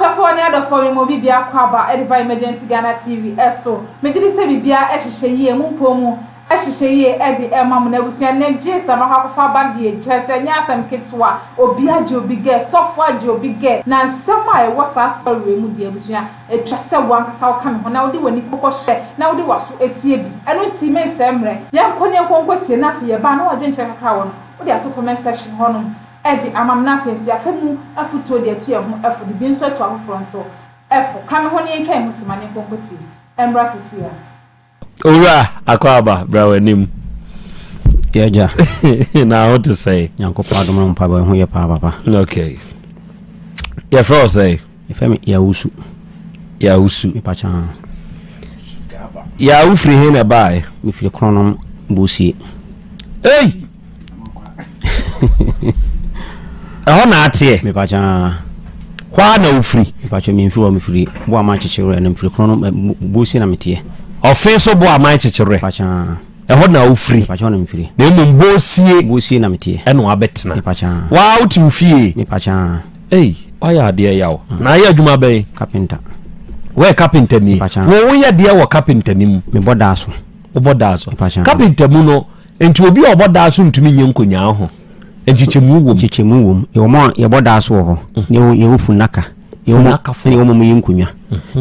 Ahwɛfoɔ ne adɔfoɔ me ma obi biako aba de ba Emergency Ghana TV so. Megye di sɛ biribiara hyehyɛ yie, mo mpɔw mu hyehyɛ yie de ma mo. Na abusua nnɛ gist a makɔ akɔfa aba deɛ kyerɛ sɛ ɛnyɛ asɛm ketewa. Obi agye obi gɛ, sɔfo agye obi gɛ. Na nsɛm a ɛwɔ saa story wei mu deɛ abusua, ɛtwa sɛ wo ankasa woka me ho na wode w'ani kɔkɔhwɛ na wode w'aso tie bi. Ɛno nti mensɛe mmerɛ, yɛnkɔ na yɛnkɔ nkɔtie na afei yɛba a na w'adwenkyerɛ kakra wɔ no wode ato comment section hɔnom de ama me na afei nso yɛafa mu afotuo de atu yɛn ho fo de bi nso atu afoforɔ nso fo. Ka me ho na yɛntwa yɛn ho sima na yɛnkɔ nkɔtie. Ɛmmra seesei ara. Owura Akwaaba, bra w'anim. Yɛagya. Na ho te sɛn? Nyankopɔn adom no mpaebɔ ho yɛ paa papa. Okay. Yɛfrɛ wo sɛn? Yɛfrɛ me Yawusu. Yawusu. Mepakya. Yawu firi he na ɛbaeɛ? Mefiri Kronom Bosie. Ei! Ɛhɔ na ateɛ? Mepakya. Hɔ ara na wofiri? Mepakya memfiri hɔ, mefiri Boaman Kyekyewerɛ na mefiri Kronom Bosie na meteɛ. Ɔfe so Boaman Kyekyewerɛ? Mepakya. Ɛhɔ na wofiri? Mepakya hɔ na mefiri. Na mmom Bosie? Bosie na meteɛ. Ɛna wabɛtena? Mepakya. Waa wote wo fie? Mepakya. Ei, wayɛ adeɛ yaw. Na ayɛ adwuma bɛn? Carpenter. Woyɛ carpenter ni? Mepakya. Wo woyɛ deɛ wɔ carpenter ni mu? Mebɔ daa so. Wobɔ daa so. Mepakya. Carpenter mu no, nti obi a ɔbɔ daa so ntumi nyɛ nkonyaa ho? Nkyekyɛmu wɔ mu? Nkyekyɛmu wɔ mu. Yɛwɔ mo a yɛbɔ daa so wɔ hɔ. Na yɛwɔ yɛwɔ funaka. Yɛwɔ mo Funakafo. ɛna yɛwɔ mo a moyɛ nkonwa.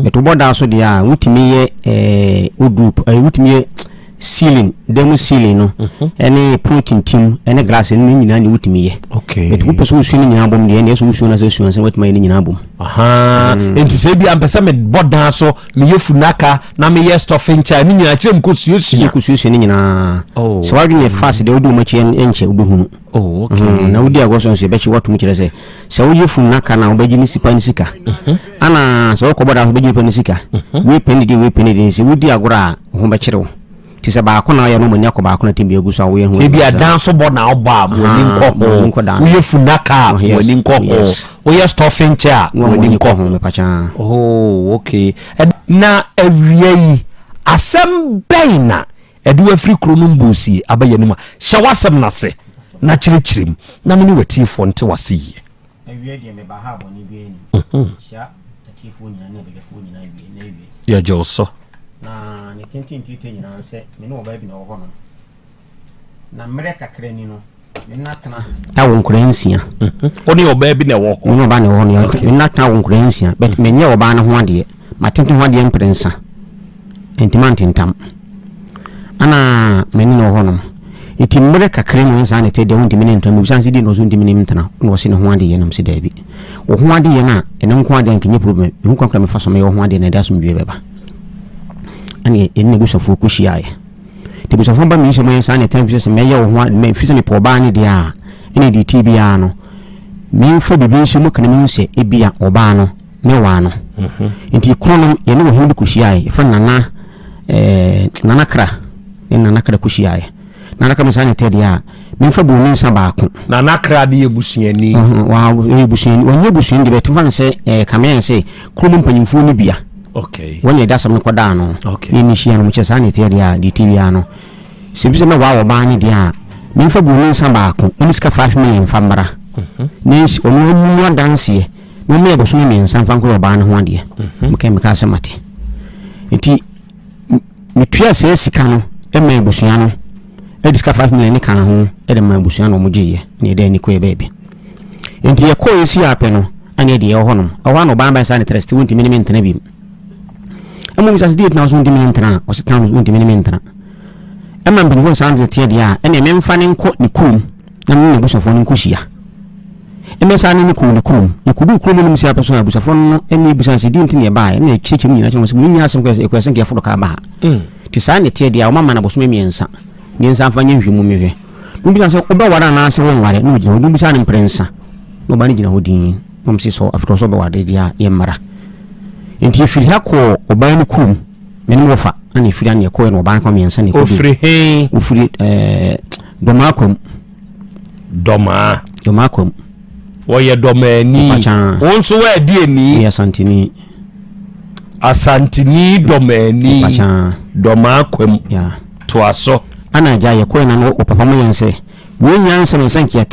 But wobɔ daa so deɛ a, wotumi yɛ ɛɛ wardrobe, ɛɛ wotumi yɛ ceiling, dan mu ceiling no, ɛne pono tintim, ɛne glass no ne nyinaa ne wotumi yɛ. Okay. But wopɛ sɛ wosua ne nyinaa bom deɛ, ɛne ɛsɛ wosua no sɛ sua sɛ woatumi ayɛ ne nyinaa bom. Ahaa. Nti sɛ ebia mpɛ sɛ mebɔ dan so, meyɛ funaka na meyɛ stuffing chair ne nyinaa kyerɛ mu kɔ suasua. Kɔ suasua ne nyinaa. Oh. Sɛ w'adwene yɛ fast deɛ wodi wɔn akyi ɛnkyɛ wobɛhunu. Oh, okay. Na wodi agorɔ so nso yɛbɛkye woatom kyerɛ sɛ sɛ woyɛ funaka no a wobɛgye ne sipa ne sika. Ana sɛ wokɔbɔ dan so wobɛgye nipa ne sika. Wei pɛ ne deɛ wei pɛ ne deɛ sɛ wodi agorɔ a wo ho bɛkyere wo. Nti sɛ baako na ɔyɛ no ɔmani akɔ baako na tɛm bi agu so a woyɛ ho Sɛ ebi adan so bɔ na ɔbɔ a mo ani nkɔ ho. Woyɛ funaka a mo ani nkɔ ho. Woyɛ stuffing chair a mo ani nkɔ ho. Mepakya. Oh, okay. Na awia yi asɛm bɛn na ɛde wafiri kuro no mboosie aba yɛn anim a hyɛ w'asɛm no ase na kyerɛkyerɛ mu na me ne w'atiefoɔ nte w'ase yie. Awiei deɛ meba ha a bɔne biara nni. Mekyia atiefoɔ nyinaa ne abadwafoɔ nyinaa awie na awie. Yɛgye wo so. Na ne tenten tiatia nyinaa ne sɛ me ne ɔbaa bi na ɛwɔ hɔnom. Na mmerɛ kakra ni no, me nna tena awo nkwadaa nsia. Wo ne ɔbaa bi na ɛwɔ hɔ? Me ne ɔbaa na ɛwɔ hɔ no. Me nna tena awo nkwadaa nsia. But menyɛ ɔbaa no ho adeɛ. Matenten ho adeɛ mprɛnsa. Ntoma ntentam. Ana me ne no wɔ hɔnom. Nti mmerɛ kakra mu saa na ɛte deɛ wontumi ne ntena. Mebisa no sɛ deɛ na ɔsɛ wontumi ne ntena. Na ɔse ne ho adeyɛ na mese daabi. Wo ho adeyɛ no a ɛno nko adeɛ nka nyɛ problem. Mehu kwan koraa mefa so meyɛ wo ho adeɛ na ɛde asomdwoeɛ bɛba. Ɛne ɛne n'abusuafoɔ kɔhyiaeɛ. Nti abusuafoɔ ba meyi sɛ moyɛ saa na ɛtena fi sɛ sɛ mɛyɛ wo ho mɛfi sɛ mepɛ ɔbaa no deɛ a ɛne deɛ ɛtie biara no memfa biribi nhyɛ mu ka na mehu sɛ ebia ɔbaa no mɛwaa no. Nti koro no yɛne ɔhene bi kɔhyiaeɛ yɛfrɛ no Nana eh, Nana Kra ne Nana Kra kɔhyiaeɛ. Nana Kra mu saa na ɛtɛ deɛ a memfa buroni nsa baako. Nana Kra de yɛ busuani. Wɔyɛ busuani, wɔnyɛ busuani deɛ bɛtumi fa no sɛ eh, kamea sɛ kurom mpanyinfoɔ no bia. Okay. Wɔn na ɛde asɛm no kɔdaa no. Okay. Ne ne hyia no mo kyerɛ saa na ɛteɛ deɛ a deɛ ɛte biara no. Sɛ bi sɛ mɛwaa ɔbaa no deɛ a memfa buroni nsa baako ne sika 5 million fa mmra. Ne ɔno amu adanseɛ. Mommeyɛ bosome mmiɛnsa mfa nkɔyɛ ɔbaa no ho adeɛ. Mhm. Meka mekaa sɛ mate. Nti metua saa sika no ma abusua no ɛde sika 5 million ne kaa ho ɛde ma abusua no wɔn gyeeɛ na yɛde ani kɔɛ baabi. Nti yɛkɔɔ yɛsi apɛ no ɛne ɛde yɛwɔ hɔnom. Ɛhɔ ano ɔbaa no bɛn saa ne trɛst wontumi ne me ntena bi mu. Ɛmu bisa sɛ deɛ tena so wontumi ne ntena a ɔse tena so wontumi ne me ntena. Ɛma mpanyinfoɔ nsa no teɛ deɛ a ɛne memfa ne nkɔ ne kurom na me ne n'abusuafoɔ no nkɔhyia. Ɛnna saa ne no kɔɔ ne kurom. Yɛkɔduu kurom no mu sɛ apɛ so a, abusuafoɔ no ne yɛbisaa sɛ, Deɛn nti na yɛbaeɛ? Ɛnna yɛkyerɛkyerɛ mu nyinaa kyerɛɛ wɔn sɛ, Wei nyɛ asɛm koraa sɛ ɛkɔyɛ sɛ nka yɛforo kaa ba ha. Nti saa na ɛteɛ deɛ a, wɔama no abosome mmiɛnsa. Mmiɛnsa mfa nyɛ nhwehwɛmu mmɛhwɛ. Na wɔbisaa sɛ, Wobɛware anaasɛ worenware? Na ɔgyina hɔ. Na wɔbisaa no mprɛnsa. Na ɔbaa no gyina hɔ dinn. Na wɔse, Sɛ afei ɔsɛ ɔbɛware deɛ a, yɛmmara. Nti yɛfiri ha kɔɔ ɔbaa no kurom. Me ne me wɔfa na yɛfiri ha na yɛkɔeɛ na ɔbaa no kɔ mmiɛnsa na yɛkɔduu. Ɔfiri he? Ɔfiri ɛɛ Dɔmaa Kwam. Dɔmaa. Dɔmaa Kwam. Wɔyɛ dɔmaani. Ɔpakyaa. Wo nso woadi ani. Meyɛ Asanteni. Asanteni dɔmaani. Ɔpakyaa. Dɔmaa Kwam. Yeah. Toa so. Ana agya yɛkɔɛ na no ɔpapa mo yɛn sɛ. Wei nyansa na sɛ nka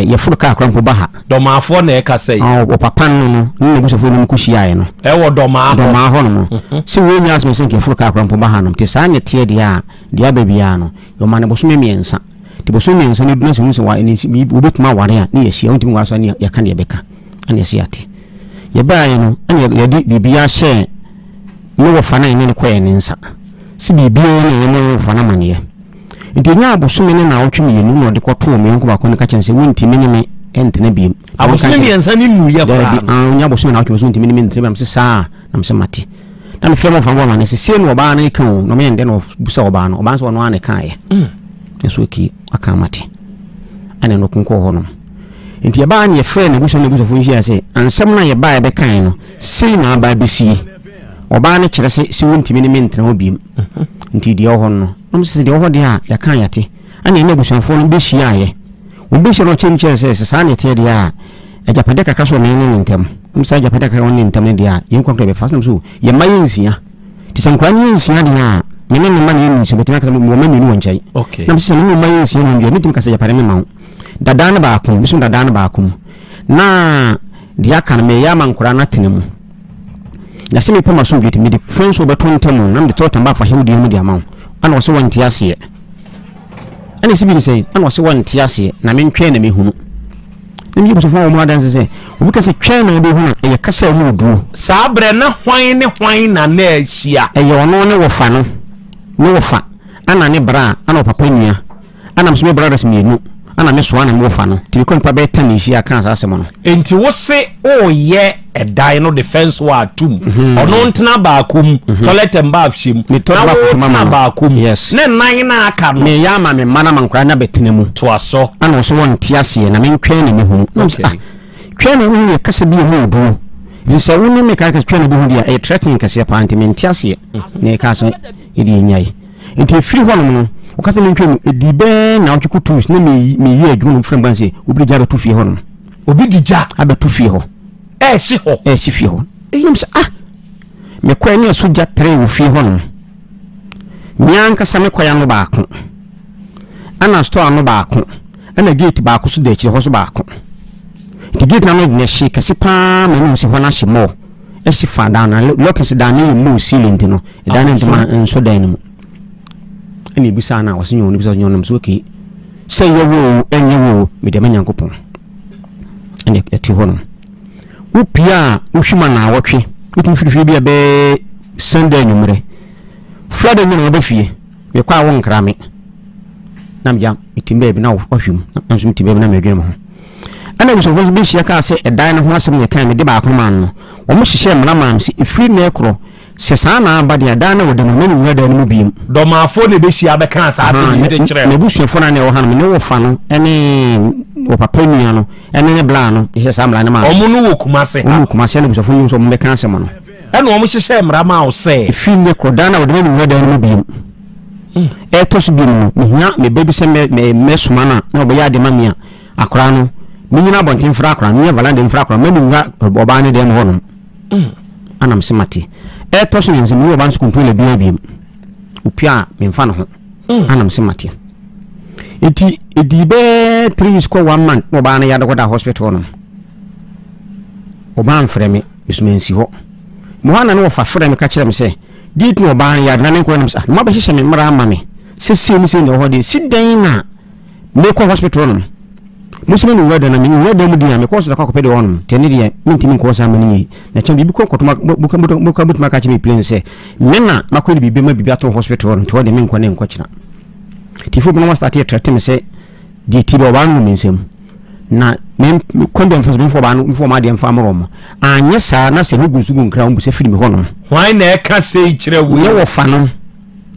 yɛforo kaa koraa mpo ba ha. Dɔmaafoɔ na ɛkasa yi. Ɔpapa no no ne n'abusuafoɔ no kɔ hyiaeɛ no. Ɛwɔ dɔmaa hɔ. Dɔmaa hɔ nom. Sɛ wei nyansa na sɛ nka yɛforo kaa koraa mpo ba ha nom. Nti saa na ɛteɛ deɛ a, deɛ aba biara no, yɛma no bosome mmiɛnsa. Nti bosome mmiɛnsa no du na sɛ wohu sɛ wobɛtumi aware a, ne yɛahyia. Wontumi nware so a, ne yɛka deɛ yɛbɛka. Ɛna yɛse yɛate. Yɛbaeɛ no, ɛna yɛde biribiara hyɛɛ ne wɔfa no a yɛne no kɔeɛ no nsa. Sɛ biribiara ni a, yɛmmɔ yɛn wɔfa no amaneɛ. Nti ɛnyaa abosome ne naawɔtwe mmienu na ɔde kɔtoo me yɔnko baako no ka kyerɛ no sɛ wontumi ne me ntena biom. Abosome mmiɛnsa ne nnuruyɛ koraa no. Daabi, ɔnya abosome naawɔtwe mmiɛnsa wontumi ne me ntena biom. Sɛ saa na mesɛ mate. Na mefrɛ mo ɔfa bɔ amane sɛ sei na ɔbaa no ka o, na ɔmɛyɛ ndɛ na ɔbusa ɔbaa no, ɔbaa no sɛ ɔno ara na ɛkaeɛ. Nso okay, aka mate. Ɛna ɛno konkɔɔ hɔ nom. Nti ɛbaa ne yɛfrɛ n'abusua ne n'abusuafoɔ nhyia sɛ ansɛm no a yɛbaa yɛbɛkaeɛ no sei na aba abɛsie. Ɔbaa no kyerɛ sɛ sɛ wontumi ne me ntena hɔ biom. Nti deɛ ɛwɔ hɔ no, na wɔn sɛ deɛ ɛwɔ hɔ deɛ a yɛaka a yɛate. Ɛna ɛne abusuafoɔ no bɛhyiaeɛ. Wɔn bɛhyia no ɔkyerɛ mu kyerɛ sɛ sɛ saa na ɛteɛ deɛ a agyapadeɛ kakra so wɔ me ne ne ntam. Wɔn sɛ agyapadeɛ kakra wɔ ne ntam no deɛ a yɛn nkwa bɛfa. So so yɛn mma yɛ nsia. Nti sɛ nkwadaa no yɛ nsia deɛ a me ne ne mma na yɛ nsia bɛtumi aka sɛ mewɔ mma mmienu wɔ nkyɛn. Okay. Na sɛ me ne mma yɛ nsia no deɛ metumi ka sɛ agyapadeɛ mema wo. Dadaa no baako mu, meso dadaa no baako mu. Na deɛ aka no meyɛ ama nkwadaa no atena mu. Na sɛ mepɛ m'asomdwoe nti, mede fɛnso bɛto ntam na mede tɔɔtan ba afa hewdeɛ no mu de ama wo. Ɛna ɔse wɔnte aseɛ. Ɛna ɛsi bi ne sɛn? Ɛna ɔse wɔnte aseɛ, na mentwɛn na mehunu. Na meyɛ busufoɔ wɔn adanse sɛ, obi ka sɛ twɛn na wobɛhunu a, ɛyɛ kasa a ɛmu duro. Saa berɛ na hwan ne hwan na na ahyia? Ɛyɛ ɔno ne wɔfa no, ne wɔfa, ɛna ne bra, ɛna ɔpapa nua. Ɛna me nso me brothers mmienu ɛna me soa na me wɔfa no nti mekɔ nipa bɛyɛ ten nhyia kaa saa asɛm no. Nti wo se woyɛ ɛdan no de fence wall ato mu mhm. ɔno ntena baako mu mhm. toilet and bath hyɛ mu na wo tena baako mu yes. ne nan na aka no. Meyɛ ama me mma na ma nkora na bɛtena mu. Toa so. Ɛna ɔso wɔn te aseɛ na mentwɛn na mehunu. Na okay. ah twɛn na wohu yɛ kasa bi emu oduro. Nti sɛ wo ne me ka twɛn na bɛhu deɛ ɛyɛ threatening kɛseɛ paa nti mente aseɛ. Mhm. Na ɛka sɛ ɛde ɛnyae. Nti ɛfiri hɔnom no, ɔka sɛ mentwa mu. Ɛdii bɛyɛ nnawɔtwe kɔ 2 weeks na meyɛ adwuma na obi frɛ me ba no sɛ obi de gya abɛto fie hɔnom. Obi de gya abɛto fie hɔ. Ɛɛhye hɔ. Ɛɛhye fie hɔ. Ɛyi sɛ ah mekɔɛ ne ɛso gya trɛɛ wɔ fie hɔnom. Me ankasa me kɔɛ ano baako. Ɛna store ano baako. Ɛna gate baako so da akyire hɔ so baako. Nti gate no ano deɛ hye kɛse paa ma ɛnu sɛ hɔ no ahye mɔɔ. Ɛhye fa dan no lɔkɛse dan no yɛ mɔɔ ceiling nti no ɛdan no ntoma nso dan no mu. Ɛna ebisaa no a ɔse nyɛ ɔno bisa nyɛ ɔno so okay sɛ yɛ wo o ɛnyɛ wo o mede ma Nyankopɔn. Ɛna ɛte hɔ no. Wopie a wohwim a naawɔtwe wotumi firi fie bi a bɛyɛ Sunday anwummerɛ Friday anwummerɛ na waba fie mekɔ a wonkra me na megya metim baabi na wahwim na nso metim baabi na medwene me ho. Ɛna abusuafoɔ nso bɛhyia kaa sɛ ɛdan no ho asɛm na ɛkae mede baako maa no no wɔn hyehyɛɛ mmara maa me sɛ ɛfiri nnɛ rekorɔ sɛ saa na aba deɛ a dan no a wɔda mu no mɛnwura dan no mu biom. Dɔmaafoɔ na ɛbɛhyia bɛkaa saa asɛm yi de kyerɛɛ no. N'abusuafoɔ no a na ɛwɔ ha no, me ne wɔfa no ne wɔpapa nua no ne ne bla no hyehyɛɛ saa mmara no maa me. Wɔn no wɔ Kumase ha. Wɔn wɔ Kumase ɛna abusuafoɔ no nim sɛ wɔn bɛka asɛm no. Ɛna wɔn hyehyɛɛ mmara maa wo sɛ. Ɛfiri nnɛ korɔ dan no a wɔde ma menwura dan no mu biom. Ɛtɔ so biom no, mehia me ba bi sɛ mɛsoma no a na ɔbɛyɛ ade ma me a, Akwadaa no, menyina abɔnten mfrɛ akwadaa no, menyɛ valanda mfrɛ akwadaa no, ma menwura ɔbaa no dan mu hɔnom. Ana mese mate. Ɛtɔ so mmiɛnsa, menyi ɔbaa no so controller biara biom. Opia a, memfa ne ho. Ana mese mate. Enti, ɛdii bɛɛ 3 weeks kɔ 1 month na ɔbaa no yare kɔda hospital no. Ɔbaa mfrɛ me, meso mansi hɔ. Mo hɔ ana ne wɔfa frɛ me ka kyerɛ me sɛ, deɛ nti na ɔbaa no yare na menkɔ nam sɛ, ah, na moabɛhyehyɛ me mmara ama me sɛ sei ne sei na ɛwɔ hɔ deɛ, si dɛn na Mekɔ hospital nom. Mo sɛ me wura dan na me wura dan mu deɛ mekɔ hospital kɔ akɔpɛ deɛ ɔnom. Tɛ ne deɛ mentumi nkɔ saa ma ne yie. Na kyɛn biribi kɔ nkɔto ma mo bɛtumi aka kyerɛ me plain sɛ me na makɔ ne biribi ma biribi ato hospital no nti hɔ deɛ menkɔ ne nkɔ kyena. Tifo bi na wɔn start yɛ trɛte me sɛ deɛ ti bɛ ɔbaa no wɔ me nsam. Na me kwan bɛ mfa so mfa ɔbaa no mfa ɔmo adeɛ mfa amorɔ ɔmo. Anyɛ saa na sɛ me gu nso gu nkra wɔn bu sɛ firi me hɔ nom. Hwan na ɛka sei kyerɛ wo yi? Nyɛ wɔfa no.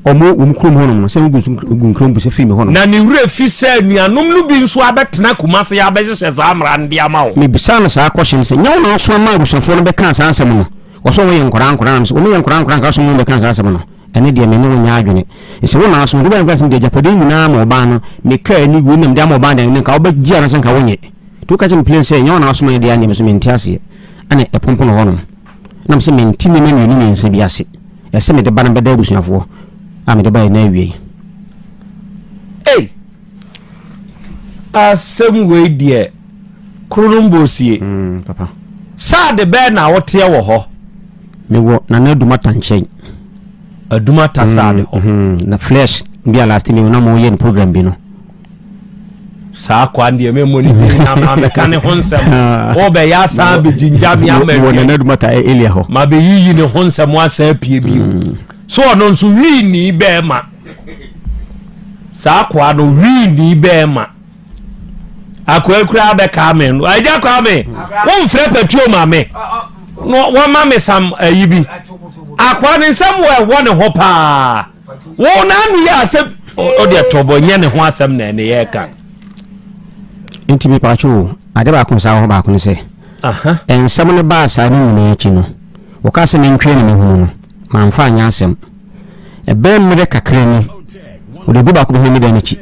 Wɔn wɔn kurom hɔnom no, sɛ wogu nso gu nkuro mpo sɛ firi me hɔnom. Na ne werɛ fi sɛ anuanom no bi nso abɛtena Kumase abɛhyehyɛ saa mmara no de ama wo. Mebisaa no saa kɔhye no sɛ, Nyɛ wo na wosoma maa abusuafoɔ no bɛkaa saa asɛm no? Ɔse wɔn yɛ nkwadaa nkwadaa na mese, Wɔn yɛ nkwadaa nkwadaa nka wosoma wɔn bɛkaa saa asɛm no? Ɛno deɛ me ne wo nyɛ adwene. Sɛ wo na wosoma, nti wobɛyɛ nkwadaa sɛ mede agyapadeɛ nyinaa ama ɔbaa no, me kaa ni wei na mede ama ɔbaa deɛ, nka wobɛgye anaasɛ nka wonyɛ? Nti woka kyerɛ me plain sɛ nyɛ wo na wosoma yɛ deɛ a, ɛnneɛ me nso mente aseɛ. Ɛna ɛpompono hɔnom. Na mese mente nneɛma mmienu mmiɛnsa bi ase. Ɛsɛ mede ba no bɛda abusuafoɔ a mede baeɛ no awiei. Ei! Asɛm wei deɛ koro no mbɔsie. Papa. Saade bɛɛ na woteɛ wɔ hɔ? Mewɔ Nana Adumata nkyɛn. Adumata saade hɔ. Na flesh bi a last me na mo yɛ no program bi no. Saa kwa deɛ memmɔ ne din na ma mɛka ne ho nsɛm. Wobɛyɛ asan bɛgyingya me ama Wɔ Nana Adumata area hɔ. Ma bɛyiyi ne ho nsɛm asan pie bio. So ɔno nso wii bɛɛma. Saa kwa no wii bɛɛma. Akoa kura bɛka me no. Agya kwa me. Womfrɛ patuo ma me. No wɔma me sam ayi bi. Akoa ne nsɛm wɔ ɛwɔ ne ho paa. Wo na ano yɛ asɛm o deɛ tɔbɔ nyɛ ne ho asɛm na ɛne yɛ ka. Nti mepatwo o, ade baako saa wɔ hɔ baako ne sɛ, nsɛm no baa saa no nyinaa akyi no, wɔka sɛ mentwɛn na mehunu no, mamfa anyɛ asɛm. Ɛbɛyɛ mmerɛ kakra ni, wɔde aduro baako bɛhwɛ me dan akyi.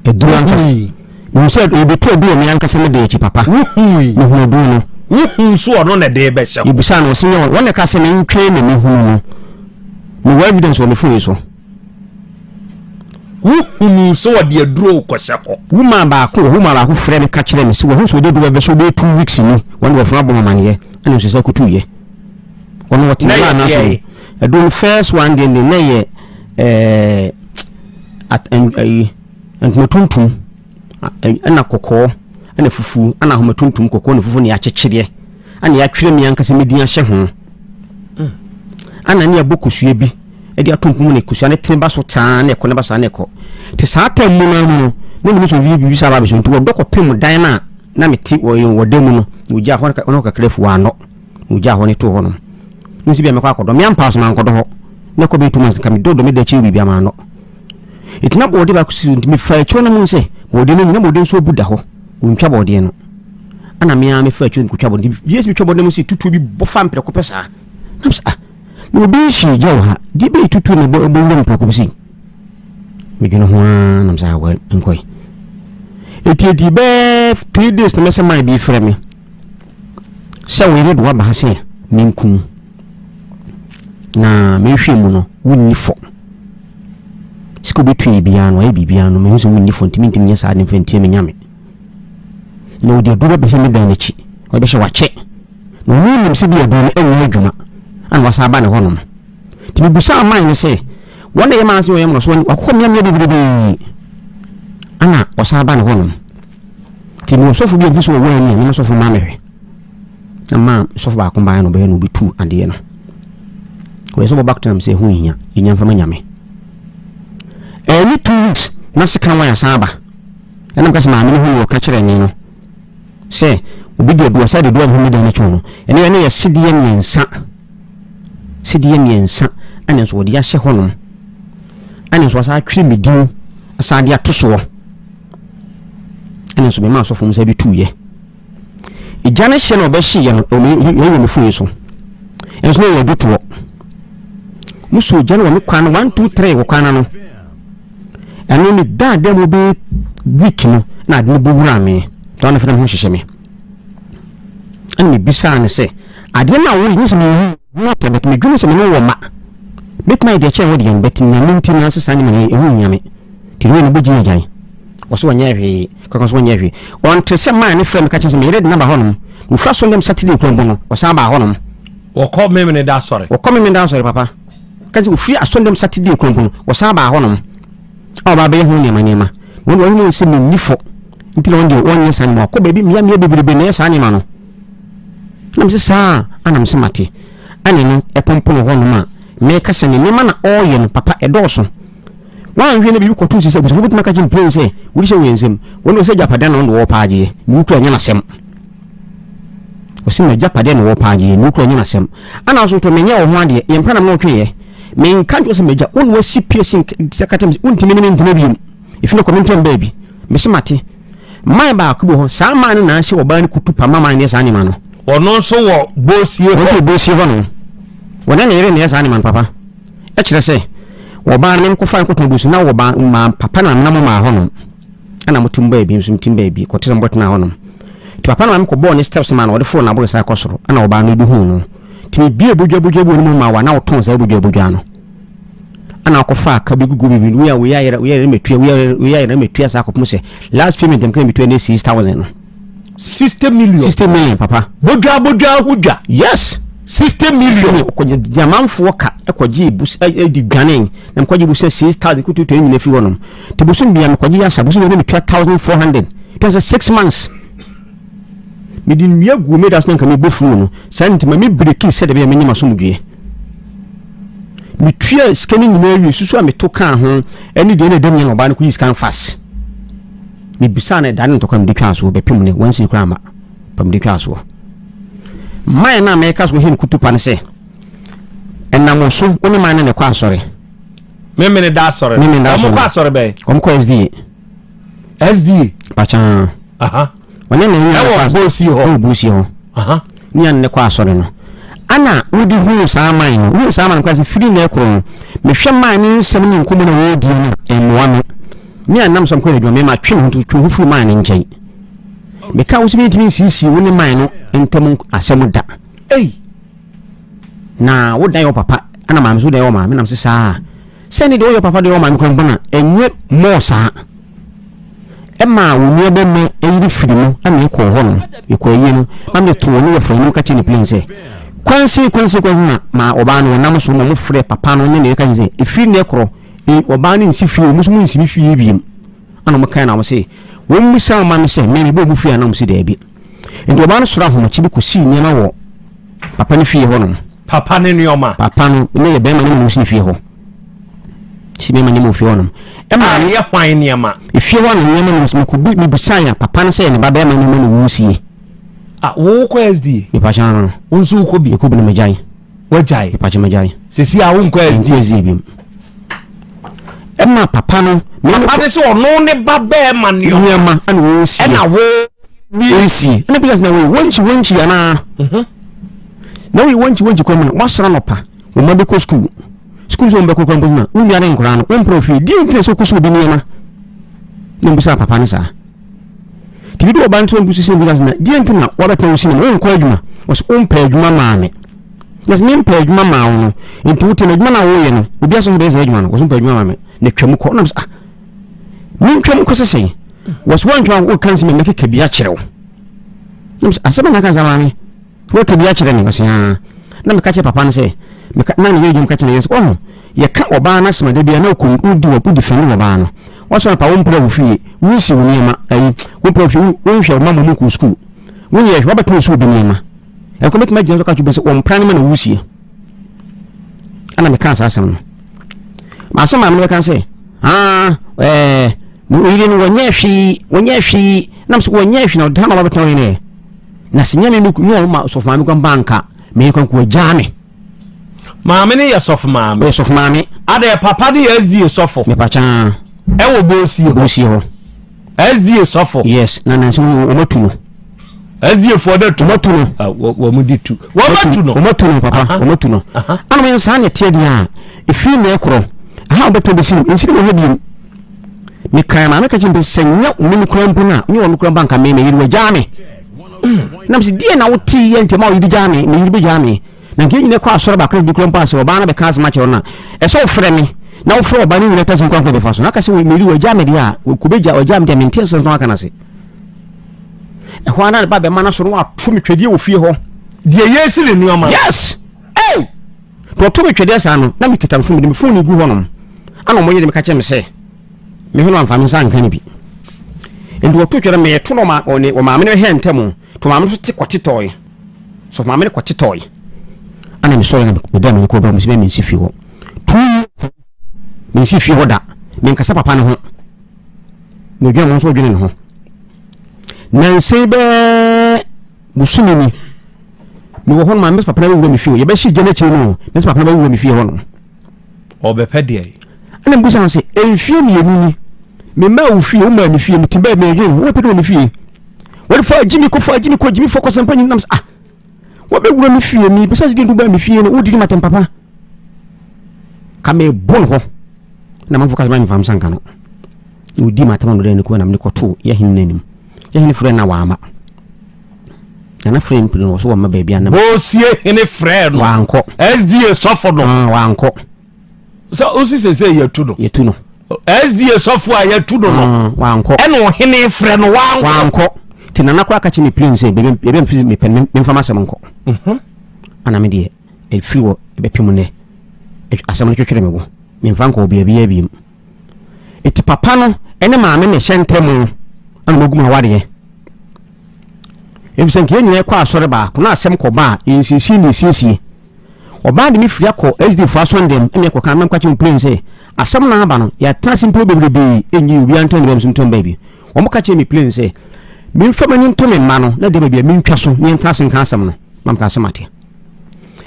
Aduro ankasa. Mehu sɛ wɔbɛtu aduro wɔ me ankasa me dan akyi papa. Mehunu aduro no. Wohu so ɔno na ɛde bɛhyɛ hɔ. Yɛbisaa no, ɔse nyɛ wɔn na ɛka sɛ mentwɛn na mehunu no. Mewɔ evidence wɔ me phone yi so. Wohunu sɛ wɔde aduro kɔhyɛ hɔ. Woman baako wɔ woman baako frɛ me ka kyerɛ me sɛ wɔhu sɛ wɔde aduro bɛhyɛ wɔbɛyɛ 2 weeks ni, wɔn de wɔfrɛ abɔ amaneɛ ɛna nso sɛ kutu yɛ. Wɔn wɔte Na ne yɛ maa n'aso. deɛ? Aduro no first one deɛ ne na yɛ at ɛyi ntoma tuntum ɛna kɔkɔɔ ɛna fufuo ɛna ahoma tuntum kɔkɔɔ na fufuo na yɛakyekyereɛ ɛna yɛatwerɛ mi ankasa mi din ahyɛ ho, ɛna ne yɛbɔ kosua bi ɛde ato mpom ne kosua ne tene ba so taa na ɛkɔ ne ba saa na ɛkɔ te saa time mu naa mu no na menim sɛ obi biribi saa ba abɛhyɛ, nti wɔdɔ kɔpem dan no a na mete wɔ dan mu no na ogyaa hɔ hɔ kakra afu anɔ na ogyaa hɔ ne too hɔ nom ne nso bi a mɛkɔ akɔdɔ me ampa so mankɔdɔ hɔ na ɛkɔ bɛyɛ 2 months nka medɔdɔ me da akyiri biribi ama anɔ ɛti na bɔɔde baako si so, nti mefa akyire no mu sɛ bɔɔde no nyina bɔɔde nso abu da hɔ, ɔntwa bɔɔdeɛ no ana mea mefa akyire nkotwa bɔɔde, nti yɛsi metwa bɔɔde no mu sɛ tutuo bi bɔ fa mprɛko pɛ saa na mesɛ, ah, na obi nhyɛ gya wɔ ha deɛ bɛyɛ tutuo na ɛbɔ wura mprɛko pɛ sei. Medwene ho ara nam sɛ awɔ nkɔe ɛti ɛdi bɛɛ 3 days na mɛsɛ man bi frɛ me sɛ wo yere de waba ha sɛ menkum na mehwɛ mu no wonni fɔ, sika wobɛtue biara no ayɛ biribiara no mehu sɛ wonni fɔ, nti mentimi nyɛ saa de mfa ntie me Nyame na wɔde aduro bɛbɛhyɛ me dan n'akyi, wɔde bɛhyɛ wakyɛ na ɔno nim sɛ bi aduro no ɛnyɛ adwuma ana wasa aba ne hɔnom. Nti mebusaa man no sɛ wɔn na ɛyɛ maa sɛ ɔyɛ no so wakɔ mmeammea bebrebee ana ɔsan ba ne hɔnom, nti mewɔ sɔfo bi a mfi so wɔwɔ ani a mema sɔfo maa mehwɛ na maa sɔfo baako baa na ɔbɛyɛ na ɔbɛtu adeɛ no wɔyɛ sɛ ɔbɛba kotena m sɛ ɛho hia yɛnya mfama Nyame. Ɛne 2 weeks na seka wɔn asan aba ɛna mka sɛ maame no ho ne ɔka kyerɛ me no sɛ obi de aduro sɛ de aduro a mehu me dan no akyi no ɛne yɛ sedeɛ 3, sedeɛ 3 ɛna nso wɔde ahyɛ hɔnom ɛna nso wɔsan atwerɛ me din asan de ato soɔ ɛna nso mema asɔfo mu sɛ bi tuiɛ egya no hyɛ na ɔbɛhyeeɛ no ɛwɔ me phone so ɛnso na ɛyɛ adutoɔ musu egya no wɔ me kwan no one two three wɔ kwan no ano ɛno ne daa dɛm mu bɛyɛ week no na ade no bɔ wura me tɔn no fɛn ho hyehyɛ me ɛna mebisaa no sɛ adeɛ no a woyɛ ne sɛ mehu ho atɔ bɛt medwene sɛ me ne wɔ ma mɛtumi ayɛ deɛ kyɛn wo deɛ no bɛt Nyame nti no ase saa ne ma no ɛho hia me nti wei no bɛgyina agyan ɔsɛ ɔnyɛ hwee kɔkɔ so ɔnyɛ hwee. Ɔnte sɛ maa ne frɛ me ka kyerɛ sɛ meyere de naba hɔnom ofura so ndɛm Saturday kura mpo no ɔsan baa hɔnom. Wɔkɔ memene da asɔre. Wɔkɔ memene da asɔre papa ka sɛ ofiri asɔndɛm Saturday kura mpo no ɔsan baa hɔnom a ɔba bɛyɛ ho nneɛma nneɛma wɔn de wɔn sɛ menni fɔ nti na wɔn deɛ wɔnyɛ saa nneɛma wakɔ baabi mmea mmea bebrebe na ɛyɛ saa nneɛma no na mesɛ saa ana mesɛ mate ɛne no ɛpɔmpono hɔnom a meka sɛ ne nneɛma na ɔreyɛ no papa ɛdɔɔso. Woanhwɛ na biribi kɔto sisi abusuafo bɛtumi aka kyerɛ mprenu sɛ wode hyɛ wɔn nsam. Wɔn de wɔsɛ agyapadeɛ na wɔn de wɔrepa agyeɛ. Ne wokura nyɛ n'asɛm. Wɔsɛ ma agyapadeɛ na wɔrepa agyeɛ. Ne wokura nyɛ n'asɛm. Ana nso to menyɛ wo ho adeɛ. Yɛn mpra nam na wɔtweeɛ. Menka nkyerɛ sɛ magya wo na wasi pie sin sɛ ka kyerɛ me sɛ wontumi ne me ntena biom. Ɛfiri no kɔ mentena baabi. Mese mate. Man baako bi wɔ hɔ. Saa man no na ahyɛ ɔbaa no kutu pa ma man no yɛ saa nneɛma no. Ɔno nso wɔ bosie hɔ. Ɔno nso wɔ bosie hɔ no. Wɔne ne yere na ɛyɛ saa nneɛma no papa. Ɛkyerɛ sɛ wɔbaa no menkɔfa nkɔtena bosu na wɔba ma papa na menam maa hɔnom ɛna motem baabi nso metem baabi kɔte sɛ mobɔtena hɔnom nti papa na maame kɔbɔɔ ne steps ma na ɔde foro n'aboro saa kɔ soro ɛna ɔbaa no bi huu no nti mebie bodwa bodwa bi wɔ ne mu ma wa na ɔtɔn saa bodwa bodwa no. Ana akɔfa aka bi gugu bibi wei a wei ayɛrɛ wei ayɛrɛ metua wei ayɛrɛ wei ayɛrɛ metua saa akɔpem sɛ last payment mka metua ne 6,000 no. 60 million. 60 million papa. Bodwa bodwa ho dwa. Yes. 60 million. Ɔkɔgye diamanfoɔ ka ɛkɔgye bus ɛdi dwane na mekɔgye busa 6,000 kutu tu nyina fi hɔ nom. Te bosom bia mekɔgye yasa bosom bia na metua 1,400. Tɔ sɛ 6 months. Mede nnua guu me da so na nka mebɔ funu no. Saa nti ma me breki sɛ dɛbɛyɛ menye m'asomdwoeɛ. Metua sika no nyinaa wie susu a meto kaa ho ɛne deɛ na ɛda mu nyɛ na ɔbaa no kɔyi sika no fast. Mebisaa no ɛda ne ntɔkwa mede twaa soɔ bɛpem ne wansi koraa ma pa mede twaa soɔ. Man no a mɛka so hɛn kutupa no sɛ ɛnam wo so wo ne man no na ɛkɔ asɔre. Memene da asɔre. Memene da asɔre. Wɔn kɔ asɔre bɛn? Wɔn kɔ SDA. SDA. Pakyaa. Aha. Ɔne ne nua Ɛwɔ Bosie hɔ. Ɛwɔ Bosie hɔ. Aha. Ne nua ne kɔ asɔre no. Ana wode huu saa man no? Wohuu saa man no kora sɛ firi na ɛkorɔ no. Mehwɛ man no nsɛm ne nkɔmmɔ na wɔredi no ɛmmoa me. Me a nam sɛ mekɔ adwuma me ma twe me ho twe ho firi man no nkyɛn. Meka wo sɛ mentumi nsiesie wo ne man no ntam asɛm da. Ei! Na wo dan yɛ wo papa ɛna maame so dan yɛ wo maame nam sɛ saa. Sɛ ne deɛ woyɛ papa deɛ ɔma me kora mpo na ɛnyɛ mɔɔ saa. Ɛmaa wo nua bɛma yere firi mu ɛna ɛkɔɔ hɔ nom ɛkɔ ayie no na mede too ne wɔfa anim ka kyerɛ ne plane sɛ kwanse kwanse kwanse na ma ɔbaa no wɔnam so ma wɔn frɛ papa no ne ne ka kyerɛ sɛ ɛfiri nnɛ korɔ ɔbaa no nsi fie wɔn nso mo nsi me fie biem ɛna wɔn kan na wɔn se wɔn mmisa wɔn ma no sɛ mɛ mebɔ wɔn fie anaa wɔn se daabi nti ɔbaa no soro ahomakye bi kɔsii nneɛma wɔ papa no fie hɔ nom. Papa ne nneɛma. Papa no ne yɛ bɛrima ne na wɔsi ne fie hɔ. Si bɛrima ne mu fie hɔ nom. Ɛma a yɛ hwan nneɛma? Efie hɔ no nneɛma no mekɔ bi mebisa ya papa no sɛ ne ba bɛrima nneɛma na wɔsie. Ah, wo kɔ SDA? Mepa kyɛn no. Wo nso wokɔ bi? Mekɔ bi na megyae. Wagyae? Mepa kyɛn megyae. Sisi a wonkɔ SDA? Menkɔ SDA bi mu. Ɛma papa no. Papa no sɛ ɔno ne ba bɛrima nneɛma. Nneɛma ɛna wɔsie. Ɛna wo. Wɔsie. Ɛna bi sɛ na wɔyi wɔnkyi wɔnkyi anaa. Mhm. Na woyi wɔnkyi wɔnkyi kwan mu no wasɔrɔ anɔpa wɔn mma bɛkɔ sukuu sukuu nso wɔn bɛkɔ kwan mpo na wo nua ne nkwadaa no wɔn mpere ofie di ntina sɛ ɔkɔ so obi nneɛma na mbusa papa no saa tibi de ɔba nti wɔn busu sɛ mbusa na di ntina wɔbɛtena wo sinima wɔn nkɔ adwuma wɔsɛ wɔn mpɛ adwuma maa me na sɛ mempɛ adwuma maa wo no nti wote no adwuma no a woyɛ no obi asɔ sɛ bɛyɛ sɛ adwuma no wɔsɛ mpɛ adwuma maa me na twam kɔ na sɛ ah mentwam kɔ sɛ sɛn wɔsɛ wɔntwam wɔka nsɛm a mɛkeka bi akyerɛ wo na sɛ asɛm a naka sɛ maame Woaka bi akyerɛ me? Ɔse, Aa. Na meka kyerɛ papa no sɛ, meka, na ne yere dwom ka kyerɛ ne yere sɛ, Wahu, yɛka ɔbaa no asɛm a da biara na wokɔ, wodi wɔ, wodi fɛne ɔbaa no. Wasɔre anɔpa, wompra wo fie, wonsi wo nneɛma, ayi, wompra wo fie, wonhwɛ wo mma ma wɔnkɔ sukuu, wonyɛ hwee, wabɛtena osi obi nneɛma. Ɛkɔ mɛtumi agyina so aka kyerɛ obi sɛ, wɔmpra nneɛma na wosie. Ɛna mekaa saa asɛm no. Asɛm maame no bɛka sɛ, aa, ɛɛ, me yere no wɔnyɛ hwee, wɔnyɛ hwee, nam so wɔnyɛ hwee na ɔda na ɔbɛtena hɔ yɛ Na sɛ nyɛ me me ne ɔma sɔfo maame kwan ba nka me yere kwan ko agyaa me. Maame ne yɛ sɔfo maame. Ɔyɛ sɔfo maame. Adɛ papa ne yɛ SDA sɔfo. Mepa kyaa. Ɛwɔ Bosie hɔ. Bosie hɔ. SDA sɔfo. Yes, na nansi wɔn atu no. SDA foɔ dɛ tu. Wɔn atu no. Ah, wɔn di tu. Wɔn atu no. Wɔn atu no papa. Wɔn atu no. Ana wɔn saa na ɛteɛ deɛ a efiri na ɛkorɔ. Aha wɔbɛtɔ bɛsi no nsi ne wɔhwɛ biem. Mekae maame ka kyerɛ me sɛ nyɛ me no kura mpo no a nyɛ wɔn kura mpo anka me me yere wagyaa me. Na mese deɛ na wote yɛ nti ma wo yere gyaa me me yere bɛgyaa me. Na nka nyina kɔ asɔre baako na bi kura mpo asɛ ɔbaa no bɛka asɛm akyerɛ no a ɛsɛ wofrɛ me na wofrɛ ɔbaa no nyina tasi nkwa nkwa bɛfa so na aka sɛ me yere wagyaa me deɛ a kɔbɛgya wagyaa me deɛ mente asɛm so aka no ase. Ɛhɔ ara na ne ba bɛma no so no wato me twɛdeɛ wɔ fie hɔ. Deɛ yɛsi ne nneɛma. Yes! Hey! Nti ɔto me twɛdeɛ saa no, na mekita me fon, mede me fon no gu hɔnom. Ana ɔmo yere me ka kyerɛ me sɛ, me ho no amfa me nsa anka no bi. Nti ɔto twɛdeɛ meto no ɔma ɔne ɔmaame no hɛ ntɛm. Nti ɔmaame no so te kɔte tɔe. So ɔmaame no kɔte tɔe. Ana mesɔre na meda me kɔ bra mo sɛ mensi fie hɔ. Tuu mensi fie hɔ da. Menkasa papa no ho. Medwene ho nso ɔdwene ne ho. Nansa yi bɛɛ bosome ni mewɔ hɔ no ma mɛsɛ papa no bɛwura me fie yɛbɛhye gya no akyiri no mɛsɛ papa no bɛwura me fie hɔ no ɔbɛpɛ deɛ ɛna mbusa ho sɛ mfie mmienu ni mema wo fie womaa me fie mete bɛɛ mɛdwen ho wopɛ dɛ wɔ me fie wɔde fa gyimi kɔ fa gyimi kɔ gyimi fɔ kɔsɛmpa nyinam sɛ ah wɔbɛwura me fie mi bɛsɛ sɛ deɛ nto baa me fie no wodidi matem papa ka mebɔ no hɔ na manfo ka sɛ mamfa msa nka no na ɔdi matam no dɛ ne kɔ nam ne kɔtoo yɛhene no anim yɛhene frɛ na waama Nana frɛ no pii no, ɔso wɔmma baabi a na. Bosie hene frɛ no. Wankɔ. SDA sɔfo no. Ah, wankɔ. Sɛ wosi sɛ yɛtu no. Yɛtu no. SDA sɔfo a yɛtu no no. Wankɔ. Ɛna ɔhene frɛ no wankɔ. Wankɔ. Nti nana koraa ka kyerɛ me plane sɛ baabi a mfiri mepɛ no memfa m'asɛm nkɔ. Mhm. Ana me deɛ ɛfiri wɔ ɛbɛpem nnɛ asɛm no twetwere me bo memfa nkɔ baabiara biem. Eti papa no ne maame na ɛhyɛ ntɛm ana wɔagu mu awadeɛ. Efisɛ nka yɛn nyinaa kɔ asɔre baako na asɛm kɔba a yɛnsiesie na yɛsiesie. Ɔbaa de me firi akɔ SD fo asɔndɛm ɛna ɛkɔka mɛm ka kyerɛ plane sɛ asɛm no aba no yɛatena ase mpo bebrebe ɛnyi obiara ntɛn ne bɛm so ntɛm baabi. Wɔn ka kyerɛ me plane sɛ memfa m'ani nto me mma no na deɛ baabi a mentwa so ne yɛntena ase nka asɛm no na meka asɛm ate.